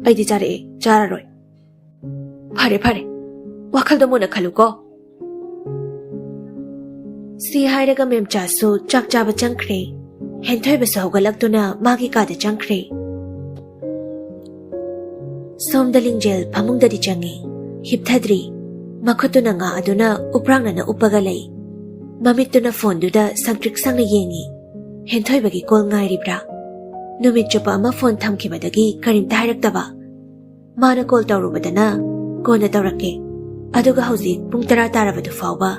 ꯑꯩꯗꯤ ꯆꯥꯔꯛꯑꯦ, ꯆꯥꯔꯔꯣꯏ꯫ ꯐꯔꯦ, ꯐꯔꯦ꯫ ꯋꯥꯈꯜꯗꯣ ꯃꯨꯟꯅ ꯈꯜꯂꯨꯀꯣ꯫ ꯁꯤ ꯍꯥꯏꯔꯒ ꯃꯦꯝꯆꯥꯁꯨ ꯆꯥꯛ ꯆꯥꯕ ꯆꯪꯈ꯭ꯔꯦ꯫ ꯍꯦꯟꯊꯣꯏꯕꯁꯨ ꯍꯧꯒꯠꯂꯛꯇꯨꯅ ꯃꯥꯒꯤ ꯀꯥꯗ ꯆꯪꯈ꯭ꯔꯦ꯫ ꯁꯣꯝꯗ ꯂꯤꯡꯖꯦꯜ ꯐꯃꯨꯡꯗꯗꯤ ꯆꯪꯉꯤ꯫ ꯍꯤꯞꯊꯗ꯭ꯔꯤ꯫ ꯃꯈꯨꯠꯇꯨꯅ ꯉꯥ ꯑꯗꯨꯅ ꯎꯄ꯭ꯔꯥꯡꯅꯅ ꯎꯞꯄꯒ ꯂꯩ꯫ ꯃꯃꯤꯠꯇꯨꯅ ꯐꯣꯟꯗꯨꯗ ꯁꯪꯇ꯭ꯔꯤꯛ ꯁꯪꯅ ꯌꯦꯡꯉꯤ꯫ ꯍꯦꯟꯊꯣꯏꯕꯒꯤ ꯀꯣꯜ ꯉꯥꯏꯔꯤꯕ꯭ꯔꯥ? ꯅꯨꯃꯤꯠ ꯆꯨꯞꯄ ꯑꯃ ꯐꯣꯟ ꯊꯝꯈꯤꯕꯗꯒꯤ ꯀꯔꯤꯝꯇ ꯍꯥꯏꯔꯛꯇꯕ꯫ ꯃꯥꯅ ꯀꯣꯜ ꯇꯧꯔꯨꯕꯗꯅ, "ꯀꯣꯟꯅ ꯇꯧꯔꯛꯀꯦ"꯫ ꯑꯗꯨꯒ ꯍꯧꯖꯤꯛ ꯄꯨꯡ ꯇꯔꯥ ꯇꯥꯔꯕꯗꯨ ꯐꯥꯎꯕ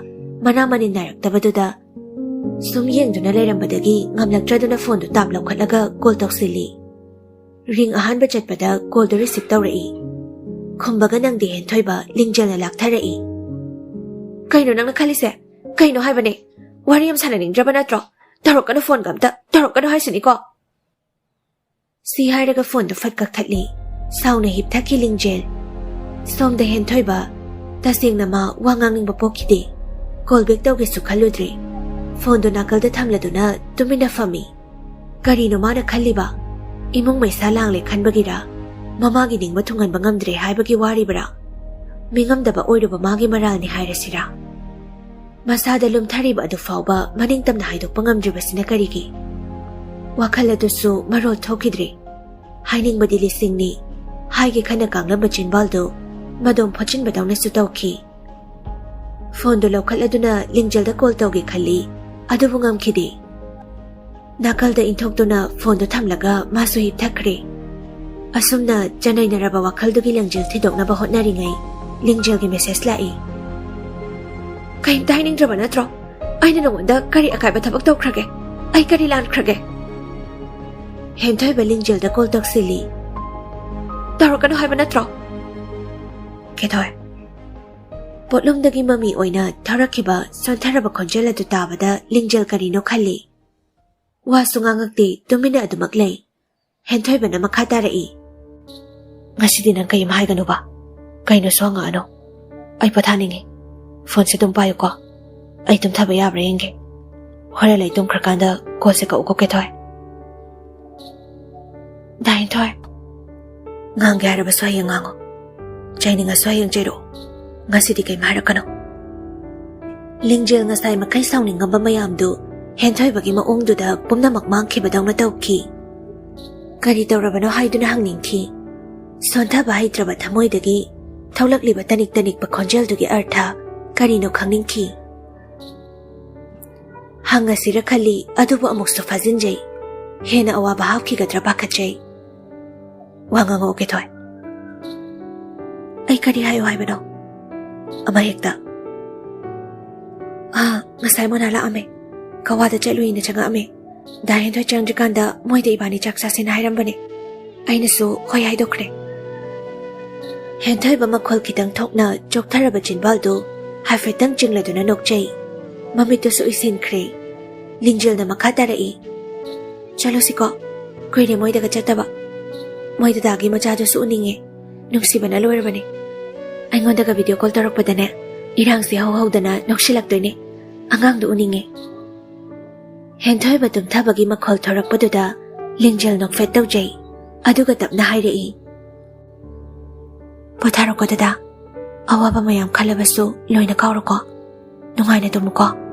ꯃꯅꯥ ꯃꯅꯤꯟ ꯅꯥꯏꯔꯛꯇꯕꯗꯨꯗ ꯁꯨꯝ ꯌꯦꯡꯗꯨꯅ ꯂꯩꯔꯝꯕꯗꯒꯤ ꯉꯝꯂꯛꯇ꯭ꯔꯗꯨꯅ ꯐꯣꯟꯗꯨ ꯇꯥꯞ ꯂꯧꯈꯠꯂꯒ ꯀꯣꯜ ꯇꯧꯁꯤꯜꯂꯤ꯫ ꯔꯤꯡ ꯑꯍꯥꯟꯕ ꯆꯠꯄꯗ ꯀꯣꯜꯗꯨ ꯔꯤꯁꯤꯞ ꯇꯧꯔꯛꯏ꯫ ꯈꯨꯝꯕꯒ ꯅꯪꯗꯦ ꯍꯦꯟꯊꯣꯏꯕ, ꯂꯤꯡꯖꯦꯜꯅ ꯂꯥꯛꯊꯔꯛꯏ꯫ "ꯀꯩꯅꯣ ꯅꯪꯅ ꯈꯜꯂꯤꯁꯦ? ꯀꯩꯅꯣ ꯍꯥꯏꯕꯅꯦ? ꯋꯥꯔꯤ ꯑꯃ ꯁꯥꯟꯅꯅꯤꯡꯗ꯭ꯔꯕ ꯅꯠꯇ꯭ꯔꯣ? ꯇꯧꯔꯛꯀꯅꯨ, ꯐꯣꯟꯒ ꯑꯝꯇ ꯇꯧꯔꯛꯀꯅꯨ ꯍꯥꯏꯁꯤꯅꯤꯀꯣ"꯫ ꯁꯤ ꯍꯥꯏꯔꯒ ꯐꯣꯟꯗꯨ ꯐꯠ ꯀꯛꯊꯠꯂꯤ꯫ ꯁꯥꯎꯅ ꯍꯤꯞꯊꯈꯤ ꯂꯤꯡꯖꯦꯜ꯫ ꯁꯣꯝꯗ ꯍꯦꯟꯊꯣꯏꯕ꯫ ꯇꯁꯦꯡꯅ ꯃꯥ ꯋꯥ ꯉꯥꯡꯅꯤꯡꯕ ꯄꯣꯛꯈꯤꯗꯦ꯫ Call bag ꯇꯧꯒꯦꯁꯨ ꯈꯜꯂꯨꯗ꯭ꯔꯦ꯫ ꯐꯣꯟꯗꯨ ꯅꯥꯀꯜꯗ ꯊꯝꯂꯗꯨꯅ ꯇꯨꯃꯤꯟꯅ ꯐꯝꯃꯤ꯫ ꯀꯔꯤꯅꯣ ꯃꯥꯅ ꯈꯜꯂꯤꯕ? ꯏꯃꯨꯡ ꯃꯩꯁꯥ ꯂꯥꯡꯂꯦ ꯈꯟꯕꯒꯤꯔ? ꯃꯃꯥꯒꯤ ꯅꯤꯡꯕ ꯊꯨꯡꯍꯟꯕ ꯉꯝꯗ꯭ꯔꯦ ꯍꯥꯏꯕꯒꯤ ꯋꯥꯔꯤꯕꯔꯥ? ꯃꯤꯉꯝꯗꯕ ꯑꯣꯏꯔꯨꯕ ꯃꯥꯒꯤ ꯃꯔꯥꯜꯅꯤ ꯍꯥꯏꯔꯁꯤꯔꯥ? ꯃꯁꯥꯗ ꯂꯨꯝꯊꯔꯤꯕ ꯑꯗꯨ ꯐꯥꯎꯕ ꯃꯅꯤꯡ ꯇꯝꯅ ꯍꯥꯏꯗꯣꯛꯄ ꯉꯝꯗ꯭ꯔꯤꯕꯁꯤꯅ ꯀꯔꯤꯒꯤ? ꯋꯥꯈꯜ ꯑꯗꯨꯁꯨ ꯃꯔꯣꯜ ꯊꯣꯛꯈꯤꯗ꯭ꯔꯤ꯫ ꯍꯥꯏꯅꯤꯡꯕꯗꯤ ꯂꯤꯁꯤꯡꯅꯤ, ꯍꯥꯏꯒꯦ ꯈꯟꯅ ꯀꯥꯡꯂꯝꯕ ꯆꯤꯟꯕꯥꯜꯗꯨ ꯃꯗꯣꯝ ꯐꯣꯠꯆꯤꯟꯕꯗꯧꯅꯁꯨ ꯇꯧꯈꯤ꯫ ꯐꯣꯟꯗꯨ ꯂꯧꯈꯠꯂꯗꯨꯅ ꯂꯤꯡꯖꯦꯜꯗ ꯀꯣꯜ ꯇꯧꯒꯦ ꯈꯜꯂꯤ, ꯑꯗꯨꯕꯨ ꯉꯝꯈꯤꯗꯦ꯫ ꯅꯥꯀꯜꯗ ꯏꯟꯊꯣꯛꯇꯨꯅ ꯐꯣꯟꯗꯨ ꯊꯝꯂꯒ ꯃꯥꯁꯨ ꯍꯤꯞꯊꯈ꯭ꯔꯦ꯫ ꯑꯁꯨꯝꯅ ꯆꯅꯩꯅꯔꯕ ꯋꯥꯈꯜꯗꯨꯒꯤ ꯂꯪꯖꯤꯜ ꯊꯤꯗꯣꯛꯅꯕ ꯍꯣꯠꯅꯔꯤꯉꯩ, ꯂꯤꯡꯖꯦꯜꯒꯤ ꯃꯦꯁꯦꯖ ꯂꯥꯛꯏ꯫ "ꯀꯩꯝꯇ ꯍꯥꯏꯅꯤꯡꯗ꯭ꯔꯕ ꯅꯠꯇ꯭ꯔꯣ? ꯑꯩꯅ ꯅꯉꯣꯟꯗ ꯀꯔꯤ ꯑꯀꯥꯏꯕ ꯊꯕꯛ ꯇꯧꯈ꯭ꯔꯒꯦ? ꯑꯩ ꯀꯔꯤ ꯂꯥꯟꯈ꯭ꯔꯒꯦ?" ꯍꯦꯟꯊꯣꯏꯕ ꯂꯤꯡꯖꯦꯜꯗ ꯀꯣꯜ ꯇꯧꯁꯤꯜꯂꯤ꯫ "ꯇꯧꯔꯛꯀꯅꯨ ꯍꯥꯏꯕ ꯅꯠꯇ꯭ꯔꯣ?" ꯀꯦꯊꯣꯏ꯫ ꯄꯣꯠꯂꯨꯝꯗꯒꯤ ꯃꯃꯤ ꯑꯣꯏꯅ ꯊꯧꯔꯛꯈꯤꯕ ꯁꯣꯟꯊꯔꯕ ꯈꯣꯟꯖꯦꯜ ꯑꯗꯨ ꯇꯥꯕꯗ ꯂꯤꯡꯖꯦꯜ ꯀꯔꯤꯅꯣ ꯈꯜꯂꯤ꯫ ꯋꯥꯁꯨ ꯉꯥꯡꯉꯛꯇꯦ, ꯇꯨꯃꯤꯟꯅ ꯑꯗꯨꯃꯛ ꯂꯩ꯫ ꯍꯦꯟꯊꯣꯏꯕꯅ ꯃꯈꯥ ꯇꯥꯔꯛꯏ, "ꯉꯁꯤꯗꯤ ꯅꯪ ꯀꯩꯝ ꯍꯥꯏꯒꯅꯨꯕ꯫ ꯀꯩꯅꯣꯁꯨ ꯍꯪꯉꯛꯑꯅꯨ꯫ ꯑꯩ ꯄꯣꯊꯥꯅꯤꯡꯉꯤ꯫ ꯐꯣꯟꯁꯦ ꯑꯗꯨꯝ ꯄꯥꯏꯌꯨꯀꯣ꯫ ꯑꯩ ꯇꯨꯝꯊꯕ ꯌꯥꯕ꯭ꯔꯥ ꯌꯦꯡꯒꯦ꯫ ꯍꯣꯔꯦꯟ ꯑꯩ ꯇꯨꯝꯈ꯭ꯔꯀꯥꯟꯗ ꯀꯣꯜꯁꯦ ꯀꯛꯎꯀꯣ, ꯀꯦꯊꯣꯏ꯫" "ꯗꯥ ꯍꯦꯟꯊꯣꯏ, ꯉꯥꯡꯒꯦ ꯍꯥꯏꯔꯕꯁꯨ ꯍꯌꯦꯡ ꯉꯥꯡꯉꯣ꯫ ꯆꯩꯅꯤꯡꯉꯁꯨ ꯍꯌꯦꯡ ꯆꯩꯔꯛꯑꯣ꯫ ꯉꯁꯤꯗꯤ ꯀꯩꯝ ꯍꯥꯏꯔꯛꯀꯅꯨ꯫" ꯂꯤꯡꯖꯦꯜ ꯉꯁꯥꯏ ꯃꯈꯩ ꯁꯥꯎꯅꯤꯡꯉꯝꯕ ꯃꯌꯥꯝꯗꯨ ꯍꯦꯟꯊꯣꯏꯕꯒꯤ ꯃꯑꯣꯡꯗꯨꯗ ꯄꯨꯝꯅꯃꯛ ꯃꯥꯡꯈꯤꯕꯗꯧꯅ ꯇꯧꯈꯤ꯫ ꯀꯔꯤ ꯇꯧꯔꯕꯅꯣ ꯍꯥꯏꯗꯨꯅ ꯍꯪꯅꯤꯡꯈꯤ꯫ ꯁꯣꯟꯊꯕ ꯍꯩꯇ꯭ꯔꯕ ꯊꯃꯣꯏꯗꯒꯤ ꯊꯣꯛꯂꯛꯂꯤꯕ ꯇꯅꯤꯛ ꯇꯅꯤꯛꯄ ꯈꯣꯟꯖꯦꯜꯗꯨꯒꯤ ꯑꯔꯊ ꯀꯔꯤꯅꯣ ꯈꯪꯅꯤꯡꯈꯤ꯫ ꯍꯪꯉꯁꯤꯔ ꯈꯜꯂꯤ, ꯑꯗꯨꯕꯨ ꯑꯃꯨꯛꯁꯨ ꯐꯥꯖꯤꯟꯖꯩ꯫ ꯍꯦꯟꯅ ꯑꯋꯥꯕ ꯍꯥꯞꯈꯤꯒꯗ꯭ꯔꯥ ꯄꯥꯈꯠꯆꯩ꯫ "ꯋꯥ ꯉꯥꯡꯉꯛꯑꯣ, ꯀꯦꯊꯣꯏ꯫" "ꯑꯩ ꯀꯔꯤ ꯍꯥꯏꯌꯨ ꯍꯥꯏꯕꯅꯣ?" "ꯑꯃ ꯍꯦꯛꯇ꯫" "ꯑꯥ, ꯉꯁꯥꯏ ꯃꯣꯅꯥ ꯂꯥꯛꯑꯝꯃꯦ꯫ ꯀꯋꯥꯗ ꯆꯠꯂꯨꯏꯅ ꯆꯪꯉꯛꯑꯝꯃꯦ꯫ ꯗꯥ ꯍꯦꯟꯊꯣꯏ ꯆꯪꯗ꯭ꯔꯤꯀꯥꯟꯗ ꯃꯣꯏꯗ ꯏꯕꯥꯅꯤ ꯆꯥꯛ ꯆꯥꯁꯦꯅ ꯍꯥꯏꯔꯝꯕꯅꯦ꯫ ꯑꯩꯅꯁꯨ ꯍꯣꯏ ꯍꯥꯏꯗꯣꯛꯈ꯭ꯔꯦ꯫" ꯍꯦꯟꯊꯣꯏꯕ ꯃꯈꯣꯜ ꯈꯤꯇꯪ ꯊꯣꯛꯅ ꯆꯣꯛꯊꯔꯕ ꯆꯤꯟꯕꯥꯜꯗꯨ ꯍꯥꯏꯐꯦꯠꯇꯪ ꯆꯤꯡꯂꯗꯨꯅ ꯅꯣꯛꯆꯩ꯫ ꯃꯃꯤꯠꯇꯨꯁꯨ ꯎꯏꯁꯤꯟꯈ꯭ꯔꯦ꯫ ꯂꯤꯡꯖꯦꯜꯅ ꯃꯈꯥ ꯇꯥꯔꯛꯏ, "ꯆꯠꯂꯨꯁꯤꯀꯣ꯫ ꯀꯨꯏꯔꯦ ꯃꯣꯏꯗꯒ ꯆꯠꯇꯕ꯫ ꯃꯣꯏ ꯗꯗꯥꯒꯤ ꯃꯆꯥꯗꯨꯁꯨ ꯎꯅꯤꯡꯉꯦ꯫ ꯅꯨꯡꯁꯤꯕꯅ ꯂꯣꯏꯔꯕꯅꯦ꯫ ꯑꯩꯉꯣꯟꯗꯒ ꯚꯤꯗꯤꯑꯣ ꯀꯣꯜ ꯇꯧꯔꯛꯄꯗꯅꯦ, ꯏꯔꯥꯡꯁꯦ ꯍꯧꯍꯧꯗꯅ ꯅꯣꯛꯁꯤꯜꯂꯛꯇꯣꯏꯅꯦ꯫ ꯑꯉꯥꯡꯗꯣ ꯎꯅꯤꯡꯉꯦ꯫" ꯍꯦꯟꯊꯣꯏꯕ ꯇꯨꯝꯊꯕꯒꯤ ꯃꯈꯣꯜ ꯊꯣꯔꯛꯄꯗꯨꯗ ꯂꯤꯡꯖꯦꯜ ꯅꯣꯛꯐꯦꯠ ꯇꯧꯖꯩ꯫ ꯑꯗꯨꯒ ꯇꯞꯅ ꯍꯥꯏꯔꯛꯏ, "ꯄꯣꯊꯥꯔꯣꯀꯣ ꯗꯗꯥ꯫ ꯑꯋꯥꯕ ꯃꯌꯥꯝ ꯈꯜꯂꯕꯁꯨ ꯂꯣꯏꯅ ꯀꯥꯎꯔꯣꯀꯣ꯫ ꯅꯨꯡꯉꯥꯏꯅ ꯇꯨꯝꯃꯨꯀꯣ꯫"